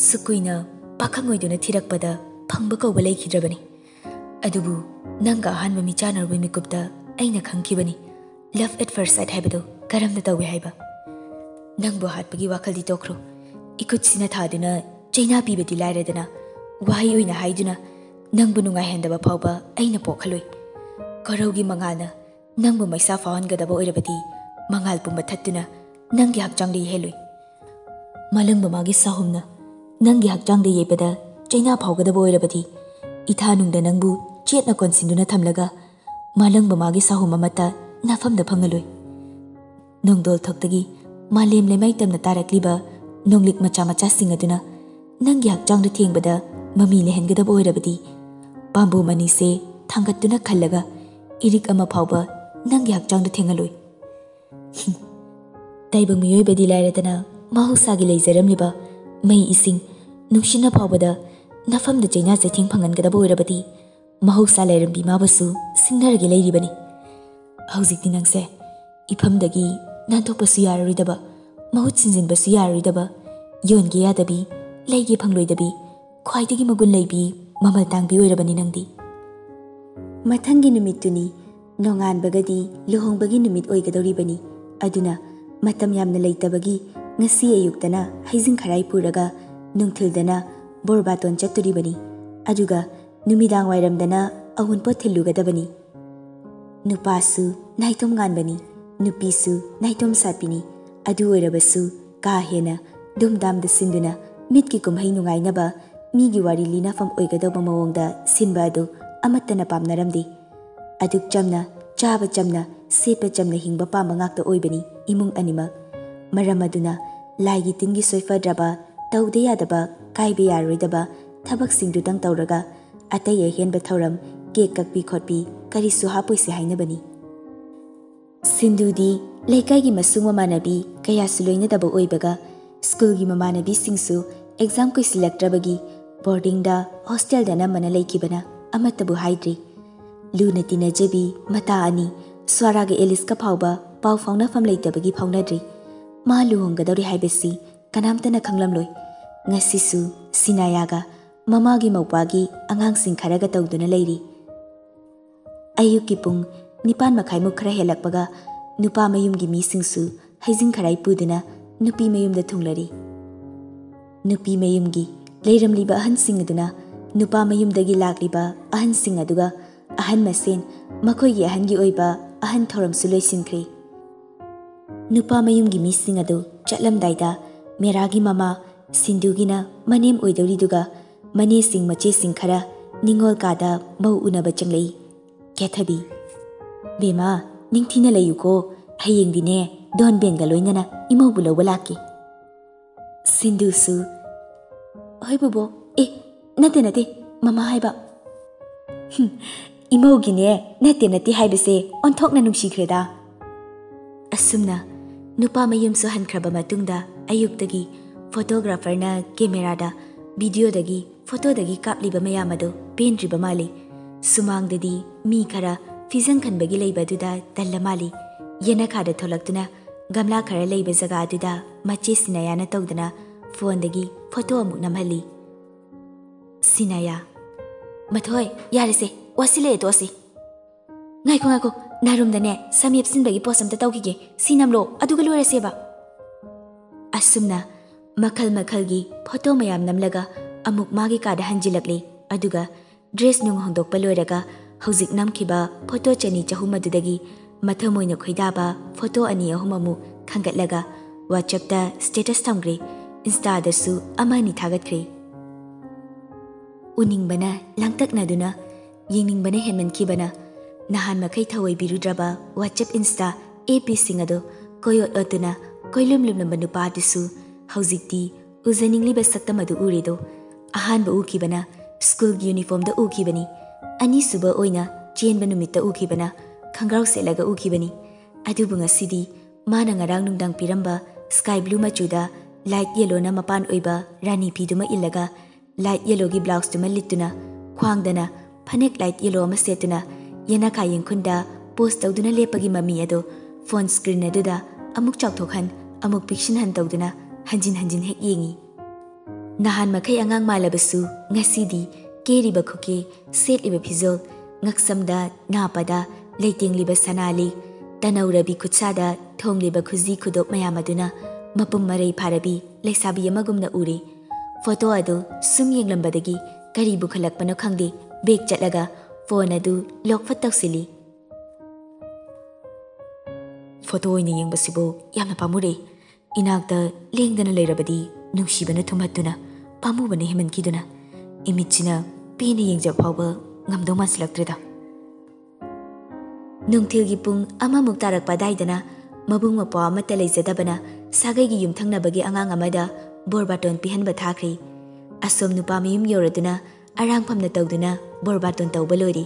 "ꯁꯨꯛ ꯀꯨꯏꯅ ꯄꯥꯈꯪ ꯑꯣꯏꯗꯨꯅ ꯊꯤꯔꯛꯄꯗ ꯐꯪꯕ ꯀꯧꯕ ꯂꯩꯈꯤꯗ꯭ꯔꯕꯅꯤ꯫ ꯑꯗꯨꯕꯨ ꯅꯪꯒ ꯑꯍꯥꯟꯕ ꯃꯤꯆꯥꯟꯅꯔꯨꯕ ꯃꯤꯀꯨꯞꯇ ꯑꯩꯅ ꯈꯪꯈꯤꯕꯅꯤ꯫ Love at first sight ꯍꯥꯏꯕꯗꯣ ꯀꯔꯝꯅ ꯇꯧꯏ ꯍꯥꯏꯕ? ꯅꯪꯕꯨ ꯍꯥꯠꯄꯒꯤ ꯋꯥꯈꯜꯗꯤ ꯇꯣꯛꯈ꯭ꯔꯣ꯫ ꯏꯈꯨꯠꯁꯤꯅ ꯊꯥꯗꯨꯅ ꯆꯩꯅꯥ ꯄꯤꯕꯗꯤ ꯂꯥꯏꯔꯗꯅ, ꯋꯥꯍꯩ ꯑꯣꯏꯅ ꯍꯥꯏꯗꯨꯅ ꯅꯪꯕꯨ ꯅꯨꯡꯉꯥꯏꯍꯟꯗꯕ ꯐꯥꯎꯕ ꯑꯩꯅ ꯄꯣꯛꯍꯜꯂꯣꯏ꯫ ꯀꯣꯔꯧꯒꯤ ꯃꯉꯥꯜꯅ ꯅꯪꯕꯨ ꯃꯩꯁꯥ ꯐꯥꯎꯍꯟꯒꯗꯕ ꯑꯣꯏꯔꯕꯗꯤ ꯃꯉꯥꯜ ꯄꯨꯝꯕ ꯊꯠꯇꯨꯅ ꯅꯪꯒꯤ ꯍꯛꯆꯥꯡꯗ ꯌꯩꯍꯜꯂꯨꯏ꯫ ꯃꯥꯂꯪꯕ ꯃꯥꯒꯤ ꯁꯥꯍꯨꯝꯅ ꯅꯪꯒꯤ ꯍꯛꯆꯥꯡꯗ ꯌꯩꯕꯗ ꯆꯩꯅꯥ ꯐꯥꯎꯒꯗꯕ ꯑꯣꯏꯔꯕꯗꯤ ꯏꯊꯥ ꯅꯨꯡꯗ ꯅꯪꯕꯨ ꯆꯦꯠꯅ ꯀꯣꯟꯁꯤꯟꯗꯨꯅ ꯊꯝꯂꯒ ꯃꯥꯂꯪꯕ ꯃꯥꯒꯤ ꯁꯥꯍꯨꯝ ꯑꯃꯠꯇ ꯅꯐꯝꯗ ꯐꯪꯍꯜꯂꯣꯏ꯫ ꯅꯣꯡꯗꯣꯜ ꯊꯛꯇꯒꯤ ꯃꯥꯂꯦꯝ ꯂꯩꯃꯥꯏ ꯇꯝꯅ ꯇꯥꯔꯛꯂꯤꯕ ꯅꯣꯡꯂꯤꯛ ꯃꯆꯥ ꯃꯆꯥꯁꯤꯡ ꯑꯗꯨꯅ ꯅꯪꯒꯤ ꯍꯛꯆꯥꯡꯗ ꯊꯦꯡꯕꯗ ꯃꯃꯤ ꯂꯩꯍꯟꯒꯗꯕ ꯑꯣꯏꯔꯕꯗꯤ ꯄꯥꯝꯕꯣꯝ ꯑꯅꯤꯁꯦ ꯊꯥꯡꯒꯠꯇꯨꯅ ꯈꯜꯂꯒ ꯏꯔꯤꯛ ꯑꯃ ꯐꯥꯎꯕ ꯅꯪꯒꯤ ꯍꯛꯆꯥꯡꯗ ꯊꯦꯡꯍꯜꯂꯣꯏ꯫ ꯇꯥꯏꯕꯪ ꯃꯤꯑꯣꯏꯕꯗꯤ ꯂꯥꯏꯔꯗꯅ ꯃꯍꯧꯁꯥꯒꯤ ꯂꯩꯖꯔꯝꯂꯤꯕ ꯃꯩ ꯏꯁꯤꯡ ꯅꯨꯡꯁꯤꯠꯅ ꯐꯥꯎꯕꯗ ꯅꯐꯝꯗ ꯆꯩꯅꯥ ꯆꯩꯊꯦꯡ ꯐꯪꯍꯟꯒꯗꯕ ꯑꯣꯏꯔꯕꯗꯤ ꯃꯍꯧꯁꯥ ꯂꯥꯏꯔꯦꯝꯕꯤ ꯃꯥꯕꯨꯁꯨ ꯁꯤꯡꯅꯔꯒ ꯂꯩꯔꯤꯕꯅꯤ꯫ ꯍꯧꯖꯤꯛꯇꯤ ꯅꯪꯁꯦ ꯏꯐꯝꯗꯒꯤ ꯅꯥꯟꯊꯣꯛꯄꯁꯨ ꯌꯥꯔꯔꯣꯏꯗꯕ, ꯃꯍꯨꯠ ꯁꯤꯟꯖꯤꯟꯕꯁꯨ ꯌꯥꯔꯔꯣꯏꯗꯕ, ꯌꯣꯟꯒꯦ ꯌꯥꯗꯕꯤ, ꯂꯩꯒꯦ ꯐꯪꯂꯣꯏꯗꯕꯤ, ꯈ꯭ꯋꯥꯏꯗꯒꯤ ꯃꯒꯨꯟ ꯂꯩꯕꯤ, ꯃꯃꯜ ꯇꯥꯡꯕꯤ ꯑꯣꯏꯔꯕꯅꯤ ꯅꯪꯗꯤ꯫ ꯃꯊꯪꯒꯤ ꯅꯨꯃꯤꯠꯇꯨꯅꯤ꯫ ꯅꯣꯡꯉꯥꯟꯕꯒꯗꯤ ꯂꯨꯍꯣꯡꯕꯒꯤ ꯅꯨꯃꯤꯠ ꯑꯣꯏꯒꯗꯧꯔꯤꯕꯅꯤ꯫ ꯑꯗꯨꯅ ꯃꯇꯝ ꯌꯥꯝꯅ ꯂꯩꯇꯕꯒꯤ ꯉꯁꯤ ꯑꯌꯨꯛꯇꯅ ꯍꯩꯖꯤꯡ ꯈꯔꯥꯏ ꯄꯨꯔꯒ ꯅꯨꯡꯊꯤꯜꯗꯅ ꯕꯣꯔꯕꯥꯇꯣꯟ ꯆꯠꯇꯣꯔꯤꯕꯅꯤ꯫ ꯑꯗꯨꯒ ꯅꯨꯃꯤꯗꯥꯡ ꯋꯥꯏꯔꯝꯗꯅ ꯑꯋꯨꯟꯄꯣꯠ ꯊꯤꯜꯂꯨꯒꯗꯕꯅꯤ꯫ ꯅꯨꯄꯥꯁꯨ ꯅꯥꯏꯇꯣꯝ ꯉꯥꯟꯕꯅꯤ, ꯅꯨꯄꯤꯁꯨ ꯅꯥꯏꯇꯣꯝ ꯁꯥꯠꯄꯤꯅꯤ꯫ ꯑꯗꯨ ꯑꯣꯏꯔꯕꯁꯨ ꯀꯥ ꯍꯦꯟꯅ ꯙꯨꯝꯙꯥꯝꯗ ꯁꯤꯟꯗꯨꯅ ꯃꯤꯠꯀꯤ ꯀꯨꯝꯍꯩ ꯅꯨꯡꯉꯥꯏꯅꯕ, ꯃꯤꯒꯤ ꯋꯥꯔꯤ ꯂꯤꯅꯐꯝ ꯑꯣꯏꯒꯗꯧꯕ ꯃꯑꯣꯡꯗ ꯁꯤꯟꯕ ꯑꯗꯨ ꯑꯃꯠꯇꯅ ꯄꯥꯝꯅꯔꯝꯗꯦ꯫ ꯑꯗꯨꯛ ꯆꯝꯅ, ꯆꯥꯕ ꯆꯝꯅ, ꯁꯦꯠꯄ ꯆꯝꯅ ꯍꯤꯡꯕ ꯄꯥꯝꯕ ꯉꯥꯛꯇ ꯑꯣꯏꯕꯅꯤ ꯏꯃꯨꯡ ꯑꯅꯤꯃꯛ꯫ ꯃꯔꯝ ꯑꯗꯨꯅ ꯂꯥꯏꯒꯤ ꯇꯤꯟꯒꯤ ꯁꯣꯏꯐꯗ꯭ꯔꯕ, ꯇꯧꯗ ꯌꯥꯗꯕ, ꯀꯥꯏꯕ ꯌꯥꯔꯣꯏꯗꯕ ꯊꯕꯛꯁꯤꯡꯗꯨꯇꯪ ꯇꯧꯔꯒ ꯑꯇꯩ ꯑꯍꯦꯟꯕ ꯊꯧꯔꯝ, ꯀꯦꯛ ꯀꯛꯄꯤ ꯈꯣꯠꯄꯤ ꯀꯔꯤꯁꯨ ꯍꯥꯞꯄꯣꯏꯁꯦ ꯍꯥꯏꯅꯕꯅꯤ꯫ ꯁꯤꯟꯗꯨꯗꯤ ꯂꯩꯀꯥꯏꯒꯤ ꯃꯁꯨꯡ ꯃꯃꯥꯟꯅꯕꯤ ꯀꯌꯥꯁꯨ ꯂꯣꯏꯅꯗꯕ ꯑꯣꯏꯕꯒ, ꯁ꯭ꯀꯨꯜꯒꯤ ꯃꯃꯥꯟꯅꯕꯤꯁꯤꯡꯁꯨ ꯑꯦꯛꯖꯥꯝ ꯀꯨꯏꯁꯤꯜꯂꯛꯇ꯭ꯔꯕꯒꯤ ꯕꯣꯔꯗꯤꯡꯗ, ꯍꯣꯁꯇꯦꯜꯗ ꯑꯅꯝꯕꯅ ꯂꯩꯈꯤꯕꯅ ꯑꯃꯠꯇꯕꯨ ꯍꯥꯏꯗ꯭ꯔꯤ꯫ ꯂꯨꯅ ꯇꯤꯟꯅꯖꯕꯤ ꯃꯇꯥ ꯑꯅꯤ ꯁ꯭ꯋꯥꯔꯥꯒ ꯑꯦꯂꯤꯁꯀ ꯐꯥꯎꯕ ꯄꯥꯎ ꯐꯥꯎꯅꯐꯝ ꯂꯩꯇꯕꯒꯤ ꯐꯥꯎꯅꯗ꯭ꯔꯤ꯫ ꯃꯥ ꯂꯨꯍꯣꯡꯒꯗꯧꯔꯤ ꯍꯥꯏꯕꯁꯤ ꯀꯅꯥꯝꯇꯅ ꯈꯪꯂꯝꯂꯣꯏ꯫ ꯉꯁꯤꯁꯨ ꯁꯤꯅꯥꯌꯥꯒ ꯃꯃꯥꯒꯤ ꯃꯧꯄ꯭ꯋꯥꯒꯤ ꯑꯉꯥꯡꯁꯤꯡ ꯈꯔꯒ ꯇꯧꯗꯨꯅ ꯂꯩꯔꯤ꯫ ꯑꯌꯨꯛꯀꯤ ꯄꯨꯡ ꯅꯤꯄꯥꯟ ꯃꯈꯥꯏꯃꯨꯛ ꯈꯔ ꯍꯦꯜꯂꯛꯄꯒ ꯅꯨꯄꯥ ꯃꯌꯨꯝꯒꯤ ꯃꯤꯁꯤꯡꯁꯨ ꯍꯩꯖꯤꯡ ꯈꯔꯥꯏ ꯄꯨꯗꯨꯅ ꯅꯨꯄꯤ ꯃꯌꯨꯝꯗ ꯊꯨꯡꯂꯔꯤ꯫ ꯅꯨꯄꯤ ꯃꯌꯨꯝꯒꯤ ꯂꯩꯔꯝꯂꯤꯕ ꯑꯍꯟꯁꯤꯡ ꯑꯗꯨꯅ ꯅꯨꯄꯥ ꯃꯌꯨꯝꯗꯒꯤ ꯂꯥꯛꯂꯤꯕ ꯑꯍꯟꯁꯤꯡ ꯑꯗꯨꯒ ꯑꯍꯟ ꯃꯁꯦꯟ ꯃꯈꯣꯏꯒꯤ ꯑꯍꯟꯒꯤ ꯑꯣꯏꯕ ꯑꯍꯟ ꯊꯧꯔꯝꯁꯨ ꯂꯣꯏꯁꯤꯟꯈ꯭ꯔꯦ꯫ ꯅꯨꯄꯥ ꯃꯌꯨꯝꯒꯤ ꯃꯤꯁꯤꯡ ꯑꯗꯨ ꯆꯠꯂꯝꯗꯥꯏꯗ ꯃꯦꯔꯥꯒꯤ ꯃꯃꯥ ꯁꯤꯟꯗꯨꯒꯤꯅ ꯃꯅꯦꯝ ꯑꯣꯏꯗꯧꯔꯤꯗꯨꯒ ꯃꯅꯦꯁꯤꯡ ꯃꯆꯦꯁꯤꯡ ꯈꯔ ꯅꯤꯉꯣꯜ ꯀꯥꯗ ꯃꯧ ꯎꯅꯕ ꯆꯪꯂꯛꯏ꯫ ꯀꯦꯊꯕꯤ, "ꯕꯦꯝꯃ, ꯅꯤꯡꯊꯤꯅ ꯂꯩꯌꯨꯀꯣ, ꯍꯌꯦꯡꯗꯤꯅꯦ ꯗꯣꯟ ꯕꯦꯟꯒ ꯂꯣꯏꯅꯅ ꯏꯃꯧꯕꯨ ꯂꯧꯕ ꯂꯥꯛꯀꯦ꯫" ꯁꯤꯟꯗꯨꯁꯨ, "ꯍꯣꯏ ꯕꯣꯕꯣꯛ, ꯑꯦ, ꯅꯠꯇꯦ ꯅꯠꯇꯦ, ꯃꯃꯥ ꯍꯥꯏꯕ꯫ ꯍꯨꯝ, ꯏꯃꯧꯒꯤꯅꯦ ꯅꯠꯇꯦ ꯅꯠꯇꯦ ꯍꯥꯏꯕꯁꯦ ꯑꯣꯟꯊꯣꯛꯅ ꯅꯨꯡꯁꯤꯈ꯭ꯔꯦꯗ꯫" ꯑꯁꯨꯝꯅ ꯅꯨꯄꯥ ꯃꯌꯨꯝꯁꯨ ꯍꯟꯈ꯭ꯔꯕ ꯃꯇꯨꯡꯗ ꯑꯌꯨꯛꯇꯒꯤ ꯐꯣꯇꯣꯒ꯭ꯔꯥꯐꯔꯅ ꯀꯦꯃꯦꯔꯥꯗ ꯚꯤꯗꯤꯑꯣꯗꯒꯤ ꯐꯣꯇꯣꯗꯒꯤ ꯀꯥꯞꯂꯤꯕ ꯃꯌꯥꯝ ꯑꯗꯨ ꯄꯦꯟꯗ꯭ꯔꯤꯕ ꯃꯥꯜꯂꯤ꯫ ꯁꯨꯃꯥꯡꯗꯗꯤ ꯃꯤ ꯈꯔ ꯐꯤꯖꯪ ꯈꯟꯕꯒꯤ ꯂꯩꯕ ꯑꯗꯨꯗ ꯇꯜꯂ ꯃꯥꯜꯂꯤ꯫ ꯌꯦꯅꯈꯥꯗ ꯊꯣꯛꯂꯛꯇꯨꯅ ꯒꯝꯂꯥ ꯈꯔ ꯂꯩꯕ ꯖꯒꯥ ꯑꯗꯨꯗ ꯃꯆꯦ ꯁꯤꯅꯥꯌꯥꯅ ꯇꯧꯗꯨꯅ ꯐꯣꯟꯗꯒꯤ ꯐꯣꯇꯣ ꯑꯃꯨꯛ ꯅꯝꯍꯜꯂꯤ꯫ ꯁꯤꯅꯥꯌꯥ, "ꯃꯊꯣꯏ, ꯌꯥꯔꯦꯁꯦ, ꯋꯥꯁꯤꯜꯂꯛꯑꯦ, ꯇꯣꯛꯑꯁꯤ꯫ ꯉꯥꯏꯈꯣ, ꯉꯥꯏꯈꯣ, ꯅꯥꯔꯨꯝꯗꯅꯦ ꯁꯝ ꯌꯦꯞꯁꯤꯟꯕꯒꯤ ꯄꯣꯁ ꯑꯝꯇ ꯇꯧꯈꯤꯒꯦ꯫ ꯁꯤ ꯅꯝꯂꯣ, ꯑꯗꯨꯒ ꯂꯣꯏꯔꯁꯦꯕ"꯫ ꯑꯁꯨꯝꯅ ꯃꯈꯜ ꯃꯈꯜꯒꯤ ꯐꯣꯇꯣ ꯃꯌꯥꯝ ꯅꯝꯂꯒ ꯑꯃꯨꯛ ꯃꯥꯒꯤ ꯀꯥꯗ ꯍꯟꯖꯤꯜꯂꯛꯂꯤ꯫ ꯑꯗꯨꯒ ꯗ꯭ꯔꯦꯁ ꯅꯨꯡ ꯍꯣꯡꯗꯣꯛꯄ ꯂꯣꯏꯔꯒ ꯍꯧꯖꯤꯛ ꯅꯝꯈꯤꯕ ꯐꯣꯇꯣ ꯆꯅꯤ ꯆꯍꯨꯝ ꯑꯗꯨꯗꯒꯤ ꯃꯊꯃꯣꯏꯅ ꯈꯣꯏꯗꯥꯕ ꯐꯣꯇꯣ ꯑꯅꯤ ꯑꯍꯨꯝ ꯑꯃꯨꯛ ꯈꯟꯒꯠꯂꯒ WhatsApp-ꯇ status ꯊꯝꯈ꯭ꯔꯦ꯫ Insta-ꯗꯁꯨ ꯑꯃ ꯑꯅꯤ ꯊꯥꯒꯠꯈ꯭ꯔꯦ꯫ ꯎꯅꯤꯡꯕꯅ ꯂꯥꯡꯇꯛꯅꯗꯨꯅ, ꯌꯦꯡꯅꯤꯡꯕꯅ ꯍꯦꯟꯃꯟꯈꯤꯕꯅ, ꯅꯍꯥꯟ ꯃꯈꯩ ꯊꯑꯣꯏꯕꯤꯔꯨꯗ꯭ꯔꯕ WhatsApp, Insta, FB-ꯁꯤꯡ ꯑꯗꯨ ꯀꯣꯏꯑꯣꯠ ꯑꯣꯠꯇꯨꯅ ꯀꯣꯏꯂꯨꯝ ꯂꯨꯝꯂꯝꯕ ꯅꯨꯄꯥꯗꯨꯁꯨ ꯍꯧꯖꯤꯛꯇꯤ ꯎꯖꯅꯤꯡꯂꯤꯕ ꯁꯛꯇꯝ ꯑꯗꯨ ꯎꯔꯦꯗꯣ꯫ ꯑꯍꯥꯟꯕ ꯎꯈꯤꯕꯅ ꯁ꯭ꯀꯨꯜꯒꯤ ꯌꯨꯅꯤꯐꯣꯔꯝꯗ ꯎꯈꯤꯕꯅꯤ꯫ ꯑꯅꯤꯁꯨꯕ ꯑꯣꯏꯅ ꯆꯦꯟꯕ ꯅꯨꯃꯤꯠꯇ ꯎꯈꯤꯕꯅ ꯈꯪꯒ꯭ꯔꯥꯎ ꯁꯦꯠꯂꯒ ꯎꯈꯤꯕꯅꯤ꯫ ꯑꯗꯨꯕꯨ ꯉꯁꯤꯗꯤ ꯃꯥꯅ ꯉꯔꯥꯡ ꯅꯨꯡꯗꯥꯡ ꯄꯤꯔꯝꯕ sky blue ꯃꯆꯨꯗ light yellow-ꯅ ꯃꯄꯥꯟ ꯑꯣꯏꯕ ꯔꯥꯅꯤ ꯐꯤꯗꯨꯃ ꯏꯜꯂꯒ, light yellow-ꯒꯤ blouse-ꯇꯨꯃ ꯂꯤꯠꯇꯨꯅ, ꯈ꯭ꯋꯥꯡꯗꯅ ꯐꯅꯦꯛ light yellow ꯑꯃ ꯁꯦꯠꯇꯨꯅ, ꯌꯦꯅꯈꯥ ꯌꯦꯡꯈꯨꯟꯗ pose ꯇꯧꯗꯨꯅ ꯂꯦꯞꯄꯒꯤ ꯃꯃꯤ ꯑꯗꯨ phone screen ꯑꯗꯨꯗ ꯑꯃꯨꯛ ꯆꯥꯎꯊꯣꯛꯍꯟ, ꯑꯃꯨꯛ ꯄꯤꯛꯁꯤꯟꯍꯟ ꯇꯧꯗꯨꯅ ꯍꯟꯖꯤꯟ ꯍꯟꯖꯤꯟ ꯍꯦꯛ ꯌꯦꯡꯏ꯫ ꯅꯍꯥꯟ ꯃꯈꯩ ꯑꯉꯥꯡ ꯃꯥꯜꯂꯕꯁꯨ ꯉꯁꯤꯗꯤ ꯀꯦꯔꯤꯕ ꯈꯨꯀꯦ, ꯁꯦꯠꯂꯤꯕ ꯐꯤꯖꯣꯜ, ꯉꯛꯁꯝꯗ, ꯅꯥꯄꯗ ꯂꯩꯇꯦꯡꯂꯤꯕ ꯁꯅꯥ ꯂꯤꯛ, ꯇꯅꯧꯔꯕꯤ ꯈꯨꯠꯁꯥꯗ ꯊꯣꯡꯂꯤꯕ ꯈꯨꯖꯤ ꯈꯨꯗꯣꯞ ꯃꯌꯥꯝ ꯑꯗꯨꯅ ꯃꯄꯨꯝ ꯃꯔꯩ ꯐꯥꯔꯕꯤ ꯂꯩꯁꯥꯕꯤ ꯑꯃꯒꯨꯝꯅ ꯎꯔꯦ꯫ ꯐꯣꯇꯣ ꯑꯗꯨ ꯁꯨꯝ ꯌꯦꯡꯂꯝꯕꯗꯒꯤ ꯀꯔꯤꯕꯨ ꯈꯜꯂꯛꯄꯅꯣ ꯈꯪꯗꯦ, back ꯆꯠꯂꯒ phone ꯑꯗꯨ lock ꯐꯠ ꯇꯧꯁꯤꯜꯂꯤ꯫ "ꯐꯣꯇꯣ ꯑꯣꯏꯅ ꯌꯦꯡꯕꯁꯤꯕꯨ ꯌꯥꯝꯅ ꯄꯥꯝꯃꯨꯔꯦ꯫ ꯏꯅꯥꯛꯇ ꯂꯦꯡꯗꯅ ꯂꯩꯔꯕꯗꯤ ꯅꯨꯡꯁꯤꯕꯅ ꯊꯨꯝꯍꯠꯇꯨꯅ, ꯄꯥꯝꯃꯨꯕꯅ ꯍꯦꯟꯃꯟꯈꯤꯗꯨꯅ, ꯏꯃꯤꯠꯁꯤꯅ ꯄꯦꯟꯅ ꯌꯦꯡꯖꯕ ꯐꯥꯎꯕ ꯉꯝꯗꯧ ꯃꯥꯟꯁꯤꯜꯂꯛꯇ꯭ꯔꯦꯗ"꯫ ꯅꯨꯡꯊꯤꯜꯒꯤ ꯄꯨꯡ ꯑꯃꯃꯨꯛ ꯇꯥꯔꯛꯄ ꯑꯗꯥꯏꯗꯅ ꯃꯕꯨꯡ ꯃꯧꯄ꯭ꯋꯥ ꯑꯃꯠꯇ ꯂꯩꯖꯗꯕꯅ ꯁꯥꯒꯩꯒꯤ ꯌꯨꯝꯊꯪꯅꯕꯒꯤ ꯑꯉꯥꯡ ꯑꯃꯗ ꯕꯣꯔ ꯕꯥꯇꯣꯟ ꯄꯤꯍꯟꯕ ꯊꯥꯈ꯭ꯔꯦ꯫ ꯑꯁꯣꯝ ꯅꯨꯄꯥ ꯃꯌꯨꯝ ꯌꯧꯔꯗꯨꯅ ꯑꯔꯥꯡꯐꯝꯅ ꯇꯧꯗꯨꯅ ꯕꯣꯔ ꯕꯥꯇꯣꯟ ꯇꯧꯕ ꯂꯣꯏꯔꯦ꯫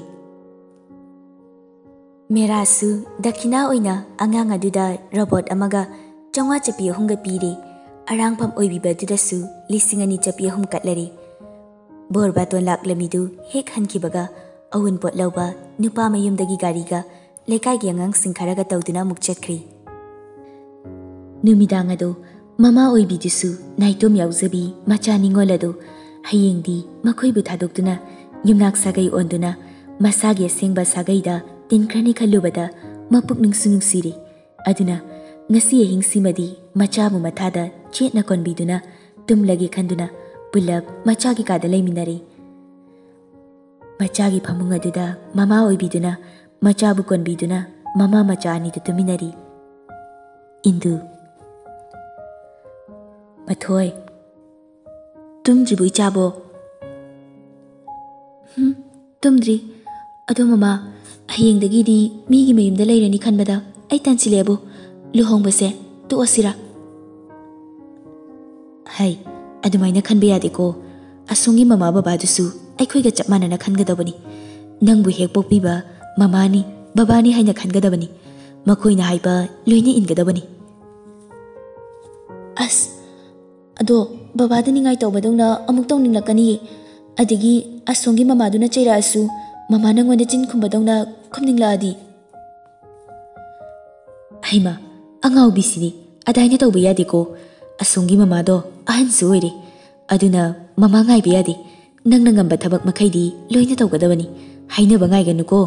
ꯃꯦꯔꯥꯁꯨ ꯗꯈꯤꯅꯥ ꯑꯣꯏꯅ ꯑꯉꯥꯡ ꯑꯗꯨꯗ ꯔꯣꯕꯣꯠ ꯑꯃꯒ ꯆꯥꯝꯃꯉꯥ ꯆꯞꯄꯤ ꯑꯍꯨꯝꯒ ꯄꯤꯔꯦ꯫ ꯑꯔꯥꯡꯐꯝ ꯑꯣꯏꯕꯤꯕ ꯑꯗꯨꯗꯁꯨ ꯂꯤꯁꯤꯡ ꯑꯅꯤ ꯆꯞꯄꯤ ꯑꯍꯨꯝ ꯀꯠꯂꯔꯦ꯫ ꯕꯣꯔ ꯕꯥꯇꯣꯟ ꯂꯥꯛꯂꯝꯃꯤꯗꯨ ꯍꯦꯛ ꯍꯟꯈꯤꯕꯒ ꯑꯋꯨꯟꯄꯣꯠ ꯂꯧꯕ ꯅꯨꯄꯥ ꯃꯌꯨꯝꯗꯒꯤ ꯒꯥꯔꯤꯒ ꯂꯩꯀꯥꯏꯒꯤ ꯑꯉꯥꯡꯁꯤꯡ ꯈꯔꯒ ꯇꯧꯗꯨꯅ ꯑꯃꯨꯛ ꯆꯠꯈ꯭ꯔꯤ꯫ ꯅꯨꯃꯤꯗꯥꯡ ꯑꯗꯨ ꯃꯃꯥ ꯑꯣꯏꯕꯤꯗꯨꯁꯨ ꯅꯥꯏꯇꯣꯝ ꯌꯥꯎꯖꯕꯤ ꯃꯆꯥ ꯅꯤꯉꯣꯜ ꯑꯗꯨ ꯍꯌꯦꯡꯗꯤ ꯃꯈꯣꯏꯕꯨ ꯊꯥꯗꯣꯛꯇꯨꯅ ꯌꯨꯝꯅꯥꯛ ꯁꯥꯒꯩ ꯑꯣꯟꯗꯨꯅ ꯃꯁꯥꯒꯤ ꯑꯁꯦꯡꯕ ꯁꯥꯒꯩꯗ ꯇꯤꯟꯈ꯭ꯔꯅꯤ ꯈꯜꯂꯨꯕꯗ ꯃꯄꯨꯛꯅꯤꯡꯁꯨ ꯅꯨꯡꯁꯤꯔꯤ꯫ ꯑꯗꯨꯅ ꯉꯁꯤ ꯑꯍꯤꯡꯁꯤꯃꯗꯤ ꯃꯆꯥꯕꯨ ꯃꯊꯥꯗ ꯆꯦꯠꯅ ꯀꯣꯟꯕꯤꯗꯨꯅ ꯇꯨꯝꯂꯒꯦ ꯈꯟꯗꯨꯅ ꯄꯨꯜꯂꯞ ꯃꯆꯥꯒꯤ ꯀꯥꯗ ꯂꯩꯃꯤꯟꯅꯔꯦ꯫ ꯃꯆꯥꯒꯤ ꯐꯃꯨꯡ ꯑꯗꯨꯗ ꯃꯃꯥ ꯑꯣꯏꯕꯤꯗꯨꯅ ꯃꯆꯥꯕꯨ ꯀꯣꯟꯕꯤꯗꯨꯅ ꯃꯃꯥ ꯃꯆꯥ ꯑꯅꯤꯗꯨ ꯇꯨꯃꯤꯟꯅꯔꯤ꯫ ꯏꯟꯗꯨ꯫ ꯃꯊꯣꯏ꯫ ꯇꯨꯝꯗ꯭ꯔꯤꯕꯣ ꯏꯆꯥꯕꯣ? ꯍꯨꯝ, ꯇꯨꯝꯗ꯭ꯔꯤ꯫ ꯑꯗꯣ ꯃꯃꯥ, ꯍꯌꯦꯡꯗꯒꯤꯗꯤ ꯃꯤꯒꯤ ꯃꯌꯨꯝꯗ ꯂꯩꯔꯅꯤ ꯈꯟꯕꯗ ꯑꯩ ꯇꯟꯁꯤꯜꯂꯛꯑꯦꯕꯣ꯫ ꯂꯨꯍꯣꯡꯕꯁꯦ ꯇꯣꯛꯑꯁꯤꯔꯥ? ꯍꯩ, ꯑꯗꯨꯃꯥꯏꯅ ꯈꯟꯕ ꯌꯥꯗꯦꯀꯣ꯫ ꯑꯁꯣꯝꯒꯤ ꯃꯃꯥ ꯕꯕꯥꯗꯨꯁꯨ ꯑꯩꯈꯣꯏꯒ ꯆꯞ ꯃꯥꯟꯅꯅ ꯈꯟꯒꯗꯕꯅꯤ꯫ ꯅꯪꯕꯨ ꯍꯦꯛ ꯄꯣꯛꯄꯤꯕ ꯃꯃꯥꯅꯤ, ꯕꯕꯥꯅꯤ ꯍꯥꯏꯅ ꯈꯟꯒꯗꯕꯅꯤ꯫ ꯃꯈꯣꯏꯅ ꯍꯥꯏꯕ ꯂꯣꯏꯅ ꯏꯟꯒꯗꯕꯅꯤ꯫ ꯑꯁ, ꯑꯗꯣ ꯕꯕꯥꯗ ꯅꯤꯡꯉꯥꯏ ꯇꯧꯕꯗꯧꯅ ꯑꯃꯨꯛ ꯇꯧꯅꯤꯡꯂꯛꯀꯅꯤꯌꯦ꯫ ꯑꯗꯒꯤ ꯑꯁꯣꯝꯒꯤ ꯃꯃꯥꯗꯨꯅ ꯆꯩꯔꯛꯑꯁꯨ ꯃꯃꯥ ꯅꯪꯉꯣꯟꯗ ꯆꯤꯟ ꯈꯨꯝꯕꯗꯧꯅ ꯈꯨꯝꯅꯤꯡꯂꯛꯑꯗꯤ? ꯍꯩꯃꯥ, ꯑꯉꯥꯎꯕꯤꯁꯤꯗꯤ ꯑꯗꯥꯏꯅ ꯇꯧꯕ ꯌꯥꯗꯦꯀꯣ꯫ ꯑꯁꯣꯝꯒꯤ ꯃꯃꯥꯗꯣ ꯑꯍꯟꯁꯨ ꯑꯣꯏꯔꯦ, ꯑꯗꯨꯅ ꯃꯃꯥ ꯉꯥꯏꯕ ꯌꯥꯗꯦ꯫ ꯅꯪꯅ ꯉꯝꯕ ꯊꯕꯛ ꯃꯈꯩꯗꯤ ꯂꯣꯏꯅ ꯇꯧꯒꯗꯕꯅꯤ꯫ ꯍꯥꯏꯅꯕ ꯉꯥꯏꯒꯅꯨꯀꯣ꯫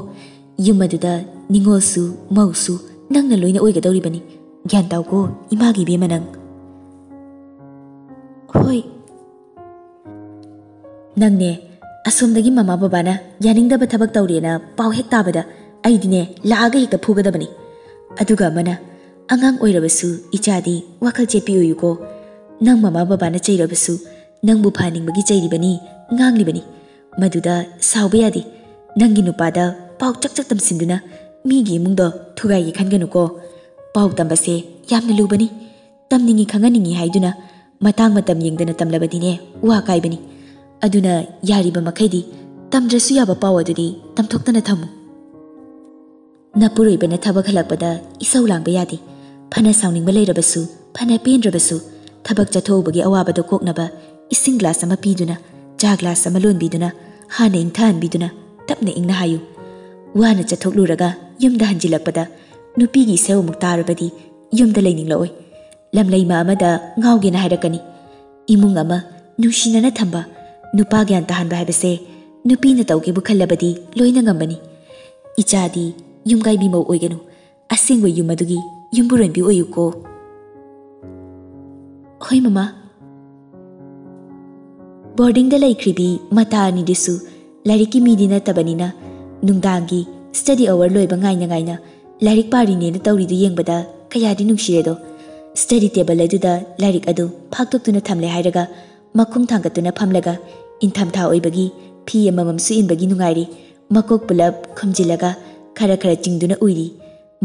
ꯌꯨꯝ ꯑꯗꯨꯗ ꯅꯤꯉꯣꯜꯁꯨ ꯃꯧꯁꯨ ꯅꯪꯅ ꯂꯣꯏꯅ ꯑꯣꯏꯒꯗꯧꯔꯤꯕꯅꯤ꯫ ꯒ꯭ꯌꯥꯟ ꯇꯥꯎꯀꯣ ꯏꯃꯥꯒꯤ ꯏꯕꯦꯝꯃ ꯅꯪ꯫ ꯍꯣꯏ꯫ ꯅꯪꯅꯦ, ꯑꯁꯣꯝꯗꯒꯤ ꯃꯃꯥ ꯕꯕꯥꯅ ꯌꯥꯅꯤꯡꯗꯕ ꯊꯕꯛ ꯇꯧꯔꯦꯅ ꯄꯥꯎ ꯍꯦꯛ ꯇꯥꯕꯗ ꯑꯩꯗꯤꯅꯦ ꯂꯥꯛꯑꯒ ꯍꯦꯛꯇ ꯐꯨꯒꯗꯕꯅꯤ꯫ ꯑꯗꯨꯒ ꯑꯃꯅ, ꯑꯉꯥꯡ ꯑꯣꯏꯔꯕꯁꯨ ꯏꯆꯥꯗꯤ ꯋꯥꯈꯜ ꯆꯦꯠꯄꯤ ꯑꯣꯏꯌꯨꯀꯣ꯫ ꯅꯪ ꯃꯃꯥ ꯕꯕꯥꯅ ꯆꯩꯔꯕꯁꯨ ꯅꯪꯕꯨ ꯐꯍꯟꯅꯤꯡꯕꯒꯤ ꯆꯩꯔꯤꯕꯅꯤ, ꯉꯥꯡꯂꯤꯕꯅꯤ꯫ ꯃꯗꯨꯗ ꯁꯥꯎꯕ ꯌꯥꯗꯦ꯫ ꯅꯪꯒꯤ ꯅꯨꯄꯥꯗ ꯄꯥꯎ ꯆꯛ ꯆꯛ ꯇꯝꯁꯤꯟꯗꯨꯅ ꯃꯤꯒꯤ ꯏꯃꯨꯡꯗꯣ ꯊꯨꯒꯥꯏꯒꯦ ꯈꯟꯒꯅꯨꯀꯣ꯫ ꯄꯥꯎ ꯇꯝꯕꯁꯦ ꯌꯥꯝꯅ ꯂꯨꯕꯅꯤ꯫ ꯇꯝꯅꯤꯡꯉꯤ ꯈꯪꯍꯟꯅꯤꯡꯉꯤ ꯍꯥꯏꯗꯨꯅ ꯃꯇꯥꯡ ꯃꯇꯝ ꯌꯦꯡꯗꯅ ꯇꯝꯂꯕꯗꯤꯅꯦ ꯋꯥ ꯀꯥꯏꯕꯅꯤ꯫ ꯑꯗꯨꯅ ꯌꯥꯔꯤꯕ ꯃꯈꯩꯗꯤ ꯇꯝꯗ꯭ꯔꯁꯨ ꯌꯥꯕ ꯄꯥꯎ ꯑꯗꯨꯗꯤ ꯇꯝꯊꯣꯛꯇꯅ ꯊꯝꯃꯨ꯫ ꯅꯄꯨꯔꯣꯏꯕꯅ ꯊꯕꯛ ꯍꯜꯂꯛꯄꯗ ꯏꯁꯧ ꯂꯥꯡꯕ ꯌꯥꯗꯦ꯫ ꯐꯅ ꯁꯥꯎꯅꯤꯡꯕ ꯂꯩꯔꯕꯁꯨ, ꯐꯅ ꯄꯦꯟꯗ꯭ꯔꯕꯁꯨ, ꯊꯕꯛ ꯆꯠꯊꯣꯛꯎꯕꯒꯤ ꯑꯋꯥꯕꯗꯣ ꯀꯣꯛꯅꯕ ꯏꯁꯤꯡ ꯒ꯭ꯂꯥꯁ ꯑꯃ ꯄꯤꯗꯨꯅ, ꯆꯥ ꯒ꯭ꯂꯥꯁ ꯑꯃ ꯂꯣꯟꯕꯤꯗꯨꯅ, ꯍꯥꯟꯅ ꯏꯪꯊꯍꯟꯕꯤꯗꯨꯅ ꯇꯞꯅ ꯏꯪꯅ ꯍꯥꯏꯌꯨ꯫ ꯋꯥꯅ ꯆꯠꯊꯣꯛꯂꯨꯔꯒ ꯌꯨꯝꯗ ꯍꯟꯖꯤꯜꯂꯛꯄꯗ ꯅꯨꯄꯤꯒꯤ ꯏꯁꯧ ꯑꯃꯨꯛ ꯇꯥꯔꯕꯗꯤ ꯌꯨꯝꯗ ꯂꯩꯅꯤꯡꯂꯛꯑꯣꯏ꯫ ꯂꯝꯂꯩꯃ ꯑꯃꯗ ꯉꯥꯎꯒꯦꯅ ꯍꯥꯏꯔꯛꯀꯅꯤ꯫ ꯏꯃꯨꯡ ꯑꯃ ꯅꯨꯡꯁꯤꯅꯅ ꯊꯝꯕ, ꯅꯨꯄꯥ ꯒ꯭ꯌꯥꯟ ꯇꯥꯍꯟꯕ ꯍꯥꯏꯕꯁꯦ ꯅꯨꯄꯤꯅ ꯇꯧꯒꯦꯕꯨ ꯈꯜꯂꯕꯗꯤ ꯂꯣꯏꯅ ꯉꯝꯕꯅꯤ꯫ ꯏꯆꯥꯗꯤ ꯌꯨꯝꯒꯥꯏꯕꯤ ꯃꯧ ꯑꯣꯏꯒꯅꯨ, ꯑꯁꯦꯡꯕ ꯌꯨꯝ ꯑꯗꯨꯒꯤ ꯌꯨꯝꯕꯨꯔꯦꯝꯕꯤ ꯑꯣꯏꯌꯨꯀꯣ꯫ ꯍꯣꯏ ꯃꯃꯥ꯫ ꯕꯣꯔꯗꯤꯡꯗ ꯂꯩꯈ꯭ꯔꯤꯕꯤ ꯃꯇꯥ ꯑꯅꯤꯗꯨꯁꯨ ꯂꯥꯏꯔꯤꯛꯀꯤ ꯃꯤꯗꯤ ꯅꯠꯇꯕꯅꯤꯅ ꯅꯨꯡꯗꯥꯡꯒꯤ ꯁ꯭ꯇꯗꯤ ꯑꯋꯔ ꯂꯣꯏꯕ ꯉꯥꯏꯅ ꯉꯥꯏꯅ ꯂꯥꯏꯔꯤꯛ ꯄꯥꯔꯤꯅꯦꯅ ꯇꯧꯔꯤꯗꯨ ꯌꯦꯡꯕꯗ ꯀꯌꯥꯗꯤ ꯅꯨꯡꯁꯤꯔꯦꯗꯣ꯫ ꯁ꯭ꯇꯗꯤ ꯇꯦꯕꯜ ꯑꯗꯨꯗ ꯂꯥꯏꯔꯤꯛ ꯑꯗꯨ ꯐꯥꯛꯇꯣꯛꯇꯨꯅ ꯊꯝꯂꯦ ꯍꯥꯏꯔꯒ ꯃꯈꯨꯝ ꯊꯥꯡꯒꯠꯇꯨꯅ ꯐꯝꯂꯒ ꯏꯪꯊꯝꯊꯥ ꯑꯣꯏꯕꯒꯤ ꯐꯤ ꯑꯃꯃꯝꯁꯨ ꯏꯟꯕꯒꯤ ꯅꯨꯡꯉꯥꯏꯔꯤ꯫ ꯃꯀꯣꯛ ꯄꯨꯂꯞ ꯈꯨꯝꯖꯤꯜꯂꯒ ꯈꯔ ꯈꯔ ꯆꯤꯡꯗꯨꯅ ꯎꯏꯔꯤ꯫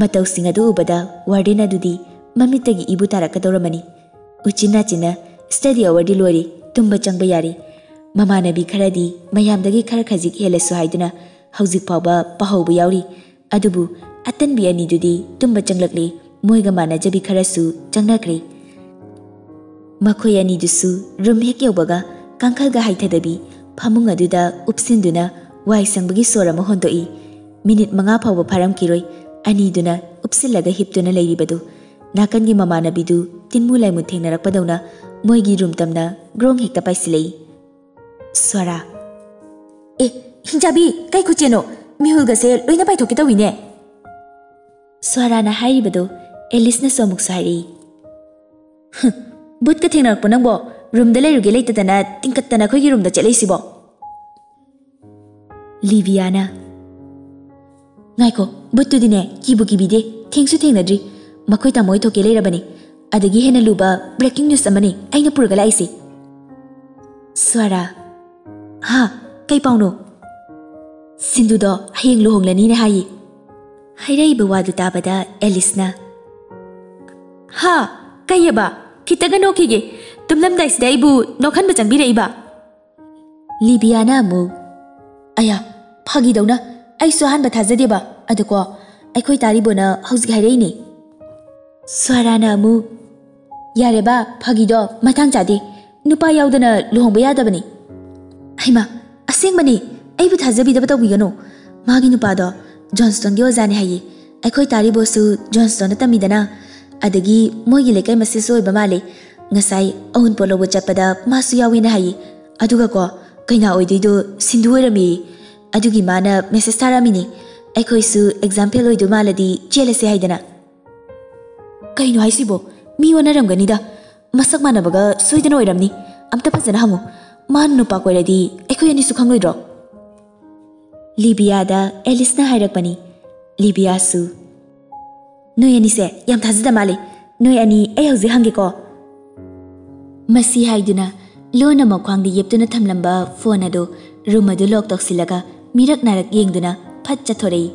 ꯃꯇꯧꯁꯤꯡ ꯑꯗꯨ ꯎꯕꯗ ꯋꯥꯔꯗꯦꯟ ꯑꯗꯨꯗꯤ ꯃꯃꯤꯠꯇꯒꯤ ꯏꯕꯨ ꯇꯥꯔꯛꯀꯗꯧꯔꯝꯃꯅꯤ꯫ ꯎꯆꯤꯟ ꯅꯥꯆꯤꯟꯅ ꯁ꯭ꯇꯗꯤ ꯑꯋꯔꯗꯤ ꯂꯣꯏꯔꯦ, ꯇꯨꯝꯕ ꯆꯪꯕ ꯌꯥꯔꯦ꯫ ꯃꯃꯥꯟꯅꯕꯤ ꯈꯔꯗꯤ ꯃꯌꯥꯝꯗꯒꯤ ꯈꯔ ꯈꯖꯤꯛ ꯍꯦꯜꯂꯁꯨ ꯍꯥꯏꯗꯨꯅ ꯍꯧꯖꯤꯛ ꯐꯥꯎꯕ ꯄꯥꯍꯧꯕ ꯌꯥꯎꯔꯤ꯫ ꯑꯗꯨꯕꯨ ꯑꯇꯟꯕꯤ ꯑꯅꯤꯗꯨꯗꯤ ꯇꯨꯝꯕ ꯆꯪꯂꯛꯂꯦ, ꯃꯣꯏꯒ ꯃꯥꯟꯅꯖꯕꯤ ꯈꯔꯁꯨ ꯆꯪꯅꯈ꯭ꯔꯦ꯫ ꯃꯈꯣꯏ ꯑꯅꯤꯗꯨꯁꯨ ꯔꯨꯝ ꯍꯦꯛ ꯌꯧꯕꯒ ꯀꯥꯡꯈꯜꯒ ꯍꯥꯏꯊꯗꯕꯤ ꯐꯃꯨꯡ ꯑꯗꯨꯗ ꯎꯞꯁꯤꯟꯗꯨꯅ ꯋꯥꯏ ꯁꯪꯕꯒꯤ ꯁꯣꯔ ꯑꯃ ꯍꯣꯟꯗꯣꯛꯏ꯫ ꯃꯤꯅꯤꯠ ꯃꯉꯥ ꯐꯥꯎꯕ ꯐꯥꯔꯝꯈꯤꯔꯣꯏ ꯑꯅꯤꯗꯨꯅ ꯎꯞꯁꯤꯜꯂꯒ ꯍꯤꯞꯇꯨꯅ ꯂꯩꯔꯤꯕꯗꯨ꯫ ꯅꯥꯀꯟꯒꯤ ꯃꯃꯥꯟꯅꯕꯤꯗꯨ ꯇꯤꯟꯃꯨ ꯂꯥꯏꯃꯨ ꯊꯦꯡꯅꯔꯛꯄꯗꯧꯅ ꯃꯣꯏꯒꯤ ꯔꯨꯝ ꯇꯝꯅ ꯒ꯭ꯔꯣꯡ ꯍꯦꯛꯇ ꯄꯥꯏꯁꯤꯜꯂꯛꯏ꯫ ꯁ꯭ꯋꯔꯥ꯫ "ꯑꯦ, ꯍꯤꯡꯆꯥꯕꯤ, ꯀꯩ ꯈꯨꯠꯆꯦꯅꯣ? ꯃꯤꯍꯨꯜꯒꯁꯦ ꯂꯣꯏꯅ ꯄꯥꯏꯊꯣꯛꯀꯦ ꯇꯧꯏꯅꯦ!" ꯁ꯭ꯋꯔꯥꯅ ꯍꯥꯏꯔꯤꯕꯗꯨ ꯑꯦꯂꯤꯁꯅꯁꯨ ꯑꯃꯨꯛꯁꯨ ꯍꯥꯏꯔꯛꯏ꯫ "ꯍꯨꯝ, ꯕꯨꯠꯀ ꯊꯦꯡꯅꯔꯛꯄ ꯅꯪꯕꯣ? ꯔꯨꯝꯗ ꯂꯩꯔꯨꯒꯦ ꯂꯩꯇꯗꯅ ꯇꯤꯡꯀꯠꯇꯅ ꯑꯩꯈꯣꯏꯒꯤ ꯔꯨꯝꯗ ꯆꯦꯜꯂꯛꯏꯁꯤꯕꯣ?" ꯂꯤꯕꯤꯌꯥꯅ, "ꯉꯥꯏꯈꯣ, ꯕꯨꯠꯇꯨꯗꯤꯅꯦ, ꯀꯤꯕꯨ ꯀꯤꯕꯤꯗꯦ, ꯊꯦꯡꯁꯨ ꯊꯦꯡꯅꯗ꯭ꯔꯤ꯫ ꯃꯈꯣꯏ ꯇꯥꯃꯣ ꯍꯣꯏ ꯊꯣꯛꯀꯦ ꯂꯩꯔꯕꯅꯤ꯫ ꯑꯗꯒꯤ ꯍꯦꯟꯅ ꯂꯨꯕ ꯕ꯭ꯔꯦꯀꯤꯡ ꯅ꯭ꯌꯨꯁ ꯑꯃꯅꯤ ꯑꯩꯅ ꯄꯨꯔꯒ ꯂꯥꯛꯏꯁꯤ꯫" ꯁ꯭ꯋꯔꯥ, "ꯍꯥ, ꯀꯩ ꯄꯥꯎꯅꯣ?" "ꯁꯤꯟꯗꯨꯗꯣ ꯍꯌꯦꯡ ꯂꯨꯍꯣꯡꯂꯅꯤꯅ ꯍꯥꯏꯌꯦ꯫" ꯍꯥꯏꯔꯛꯏꯕ ꯋꯥꯗꯨ ꯇꯥꯕꯗ ꯑꯦꯂꯤꯁꯅ, "ꯍꯥ, ꯀꯩꯑꯕ? ꯈꯤꯇꯒ ꯅꯣꯛꯈꯤꯒꯦ꯫ ꯇꯨꯝꯂꯝꯗꯥꯏꯁꯤꯗ ꯑꯩꯕꯨ ꯅꯣꯛꯍꯟꯕ ꯆꯪꯕꯤꯔꯛꯏꯕ?" ꯂꯤꯕꯤꯌꯥꯅ ꯑꯃꯨꯛ, "ꯑꯌꯥ, ꯐꯥꯒꯤꯗꯧꯅ, ꯑꯩꯁꯨ ꯑꯍꯥꯟꯕ ꯊꯥꯖꯗꯦꯕ꯫ ꯑꯗꯨꯀꯣ, ꯑꯩꯈꯣꯏ ꯇꯥꯔꯤꯕꯣꯅ ꯍꯧꯖꯤꯛ ꯍꯥꯏꯔꯛꯏꯅꯦ꯫" ꯁ꯭ꯋꯔꯥꯅ ꯑꯃꯨꯛ, "ꯌꯥꯔꯦꯕ, ꯐꯥꯒꯤꯗꯣ ꯃꯇꯥꯡ ꯆꯥꯗꯦ꯫ ꯅꯨꯄꯥ ꯌꯥꯎꯗꯅ ꯂꯨꯍꯣꯡꯕ ꯌꯥꯗꯕꯅꯤ꯫" "ꯍꯩꯃꯥ, ꯑꯁꯦꯡꯕꯅꯤ, ꯑꯩꯕꯨ ꯊꯥꯖꯕꯤꯗꯕ ꯇꯧꯕꯤꯒꯅꯨ꯫ ꯃꯥꯒꯤ ꯅꯨꯄꯥꯗꯣ ꯖꯣꯟꯁꯇꯣꯟꯒꯤ ꯑꯣꯖꯥꯅꯦ ꯍꯥꯏꯌꯦ꯫ ꯑꯩꯈꯣꯏ ꯇꯥꯔꯤꯕꯣꯁꯨ ꯖꯣꯟꯁꯇꯣꯟꯗ ꯇꯝꯃꯤꯗꯅ꯫ ꯑꯗꯒꯤ ꯃꯣꯏꯒꯤ ꯂꯩꯀꯥꯏ ꯃꯆꯦꯁꯨ ꯑꯣꯏꯕ ꯃꯥꯜꯂꯦ꯫ ꯉꯁꯥꯏ ꯑꯎꯟꯄꯣꯠ ꯂꯧꯕ ꯆꯠꯄꯗ ꯃꯥꯁꯨ ꯌꯥꯎꯋꯦꯅ ꯍꯥꯏꯌꯦ꯫ ꯑꯗꯨꯒꯀꯣ, ꯀꯩꯅꯥ ꯑꯣꯏꯗꯣꯏꯗꯣ ꯁꯤꯟꯗꯨ ꯑꯣꯏꯔꯝꯃꯦꯌꯦ꯫ ꯑꯗꯨꯒꯤ ꯃꯥꯅ ꯃꯦꯁꯦꯖ ꯊꯥꯔꯛꯑꯝꯃꯤꯅꯦ, "ꯑꯩꯈꯣꯏꯁꯨ ꯑꯦꯛꯖꯥꯝ ꯐꯦꯜ ꯑꯣꯏꯗꯣꯏ ꯃꯥꯜꯂꯗꯤ ꯆꯦꯜꯂꯁꯦ" ꯍꯥꯏꯗꯅ꯫ ꯀꯩꯅꯣ ꯍꯥꯏꯁꯤꯕꯣ? ꯃꯤ ꯑꯣꯟꯅꯔꯝꯒꯅꯤꯗ꯫ ꯃꯁꯛ ꯃꯥꯟꯅꯕꯒ ꯁꯣꯏꯗꯅ ꯑꯣꯏꯔꯝꯅꯤ꯫ ꯑꯝꯇ ꯐꯖꯅ ꯍꯪꯉꯨ꯫ ꯃꯥꯅ ꯅꯨꯄꯥ ꯀꯣꯏꯔꯗꯤ ꯑꯩꯈꯣꯏ ꯑꯅꯤꯁꯨ ꯈꯪꯂꯣꯏꯗ꯭ꯔꯣ? ꯂꯤꯕꯤꯌꯥꯗ ꯑꯦꯂꯤꯁꯅ ꯍꯥꯏꯔꯛꯄꯅꯤ꯫ ꯂꯤꯕꯤꯌꯥꯁꯨ, "ꯅꯣꯏ ꯑꯅꯤꯁꯦ ꯌꯥꯝ ꯊꯥꯖꯗ ꯃꯥꯜꯂꯦ꯫ ꯅꯣꯏ ꯑꯅꯤ, ꯑꯩ ꯍꯧꯖꯤꯛ ꯍꯪꯒꯦꯀꯣ꯫" ꯃꯁꯤ ꯍꯥꯏꯗꯨꯅ ꯂꯣꯟꯅ ꯃꯈ꯭ꯋꯥꯡꯗ ꯌꯦꯞꯇꯨꯅ ꯊꯝꯂꯝꯕ ꯐꯣꯟ ꯑꯗꯨ ꯔꯨꯝ ꯑꯗꯨ ꯂꯣꯛ ꯇꯧꯁꯤꯜꯂꯒ ꯃꯤꯔꯛ ꯅꯥꯔꯛ ꯌꯦꯡꯗꯨꯅ ꯐꯠ ꯆꯠꯊꯣꯔꯛꯏ꯫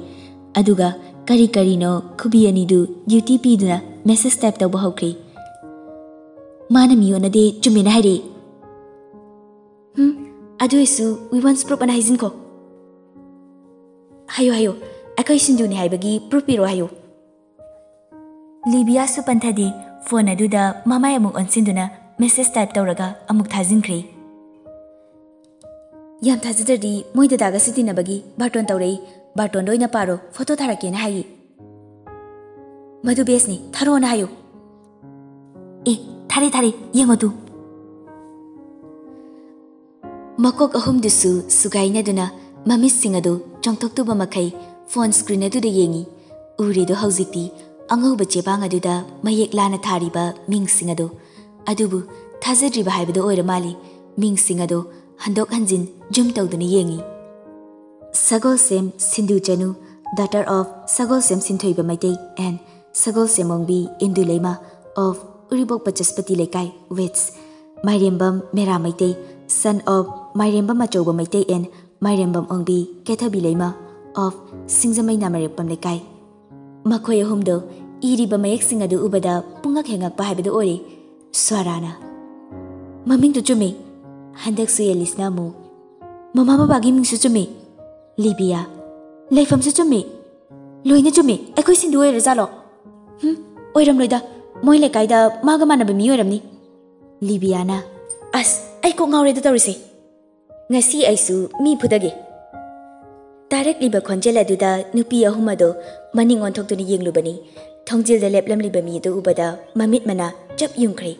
ꯑꯗꯨꯒ ꯀꯔꯤ ꯀꯔꯤꯅꯣ ꯈꯨꯕꯤ ꯑꯅꯤꯗꯨ ꯗ꯭ꯌꯨꯇꯤ ꯄꯤꯗꯨꯅ ꯃꯦꯁꯦꯖ ꯇꯥꯏꯞ ꯇꯧꯕ ꯍꯧꯈ꯭ꯔꯦ꯫ ꯃꯥꯅ ꯃꯤ ꯑꯣꯟꯅꯗꯦ, ꯆꯨꯝꯃꯦꯅ ꯍꯥꯏꯔꯛꯏ꯫ "ꯍꯝ, ꯑꯗꯨ ꯑꯣꯏꯁꯨ we want proof ꯑꯅ ꯍꯥꯏꯖꯤꯟꯈꯣ꯫" "ꯍꯥꯏꯌꯨ, ꯍꯥꯏꯌꯨ, ꯑꯩꯈꯣꯏ ꯁꯤꯟꯗꯨꯅꯤ ꯍꯥꯏꯕꯒꯤ ꯄ꯭ꯔꯨꯐ ꯄꯤꯔꯣ ꯍꯥꯏꯌꯨ꯫" ꯂꯤꯕꯤꯌꯥꯁꯨ ꯄꯟꯊꯗꯦ꯫ ꯐꯣꯟ ꯑꯗꯨꯗ ꯃꯃꯥꯏ ꯑꯃꯨꯛ ꯑꯣꯟꯁꯤꯟꯗꯨꯅ ꯃꯦꯁꯦꯖ ꯇꯥꯏꯞ ꯇꯧꯔꯒ ꯑꯃꯨꯛ ꯊꯥꯖꯤꯟꯈ꯭ꯔꯦ꯫ "ꯌꯥꯝ ꯊꯥꯖꯗ꯭ꯔꯗꯤ ꯃꯣꯏ ꯗꯗꯥꯒꯁꯨ ꯇꯤꯟꯅꯕꯒꯤ ꯕꯥꯔꯇꯣꯟ ꯇꯧꯔꯛꯏ꯫ ꯕꯥꯔꯇꯣꯟꯗ ꯑꯣꯏꯅ ꯄꯥꯔꯣ, ꯐꯣꯇꯣ ꯊꯥꯔꯛꯀꯦꯅ ꯍꯥꯏꯌꯦ꯫" "ꯃꯗꯨ ꯕꯦꯁꯅꯤ, ꯊꯥꯔꯛꯑꯣꯅ ꯍꯥꯏꯌꯨ꯫" "ꯑꯦ, ꯊꯥꯔꯦ, ꯊꯥꯔꯦ, ꯌꯦꯡꯉꯣ ꯇꯨ꯫" ꯃꯀꯣꯛ ꯑꯍꯨꯝꯗꯨꯁꯨ ꯁꯨꯒꯥꯏꯅꯗꯨꯅ ꯃꯃꯤꯠꯁꯤꯡ ꯑꯗꯨ ꯆꯣꯡꯊꯣꯛꯇꯨꯕ ꯃꯈꯩ ꯐꯣꯟ ꯁ꯭ꯀ꯭ꯔꯤꯟ ꯑꯗꯨꯗ ꯌꯦꯡꯉꯤ꯫ ꯎꯔꯦꯗꯣ ꯍꯧꯖꯤꯛꯇꯤ ꯑꯉꯧꯕ ꯆꯦꯕꯥꯡ ꯑꯗꯨꯗ ꯃꯌꯦꯛ ꯂꯥꯅ ꯊꯥꯔꯤꯕ ꯃꯤꯡꯁꯤꯡ ꯑꯗꯨ꯫ ꯑꯗꯨꯕꯨ ꯊꯥꯖꯗ꯭ꯔꯤꯕ ꯍꯥꯏꯕꯗꯨ ꯑꯣꯏꯔ ꯃꯥꯜꯂꯤ꯫ ꯃꯤꯡꯁꯤꯡ ꯑꯗꯨ ꯍꯟꯗꯣꯛ ꯍꯟꯖꯤꯟ ꯖꯨꯝ ꯇꯧꯗꯨꯅ ꯌꯦꯡꯉꯤ꯫ ꯁꯒꯣꯜꯁꯦꯝ ꯁꯤꯟꯗꯨ ꯆꯅꯨ, daughter of Sagolsem ꯁꯤꯟꯊꯣꯏꯕ Meitei and Sagolsem Ongbi ꯏꯟꯗꯨ Leima of ꯎꯔꯤꯕꯣꯛ ꯕꯆꯁꯄꯇꯤ ꯂꯩꯀꯥꯏ, ꯋꯦꯠꯁ꯫ ꯃꯥꯏꯔꯦꯝꯕꯝ ꯃꯦꯔꯥ ꯃꯩꯇꯩ, son of ꯃꯥꯏꯔꯦꯝꯕꯝ ꯑꯆꯧꯕ Meitei and ꯃꯥꯏꯔꯦꯝꯕꯝ Ongbi ꯀꯦꯊꯕꯤ Leima of ꯁꯤꯡꯖꯃꯩ ꯅꯥꯃꯔꯦꯛꯄꯝ ꯂꯩꯀꯥꯏ꯫ ꯃꯈꯣꯏ ꯑꯍꯨꯝꯗꯣ ꯏꯔꯤꯕ ꯃꯌꯦꯛꯁꯤꯡ ꯑꯗꯨ ꯎꯕꯗ ꯄꯨꯡꯉꯛ ꯍꯦꯛ ꯉꯛꯄ ꯍꯥꯏꯕꯗꯨ ꯑꯣꯏꯔꯦ꯫ ꯁ꯭ꯋꯥꯔꯥꯅ, "ꯃꯃꯤꯡꯗꯨ ꯆꯨꯝꯃꯤ꯫" ꯍꯟꯗꯛꯁꯨ ꯑꯦꯂꯤꯁꯅ ꯑꯃꯨꯛ, "ꯃꯃꯥ ꯕꯕꯥꯒꯤ ꯃꯤꯡꯁꯨ ꯆꯨꯝꯃꯤ꯫" ꯂꯤꯕꯤꯌꯥ, "ꯂꯩꯐꯝꯁꯨ ꯆꯨꯝꯃꯤ꯫ ꯂꯣꯏꯅ ꯆꯨꯝꯃꯤ꯫ ꯑꯩꯈꯣꯏ ꯁꯤꯟꯗꯨ ꯑꯣꯏꯔꯖꯥꯠꯂꯣ?" "ꯍꯨꯝ, ꯑꯣꯏꯔꯝꯂꯣꯏꯗ꯫ ꯃꯣꯏ ꯂꯩꯀꯥꯏꯗ ꯃꯥꯒ ꯃꯥꯟꯅꯕ ꯃꯤ ꯑꯣꯏꯔꯝꯅꯤ꯫" ꯂꯤꯕꯤꯌꯥꯅ, "ꯑꯁ, ꯑꯩ ꯀꯣꯛ ꯉꯥꯎꯔꯦꯗ ꯇꯧꯔꯤꯁꯦ꯫ ꯉꯁꯤ ꯑꯩꯁꯨ ꯃꯤ ꯐꯨꯗꯒꯦ꯫" ꯇꯥꯔꯛꯂꯤꯕ ꯈꯣꯟꯖꯦꯜ ꯑꯗꯨꯗ ꯅꯨꯄꯤ ꯑꯍꯨꯝ ꯑꯗꯨ ꯃꯅꯤꯡ ꯑꯣꯟꯊꯣꯛꯇꯨꯅ ꯌꯦꯡꯂꯨꯕꯅꯤ꯫ ꯊꯣꯡꯖꯤꯜꯗ ꯂꯦꯞꯂꯝꯂꯤꯕ ꯃꯤ ꯑꯗꯨ ꯎꯕꯗ ꯃꯃꯤꯠ ꯃꯅꯥ ꯆꯞ ꯌꯨꯡꯈ꯭ꯔꯦ꯫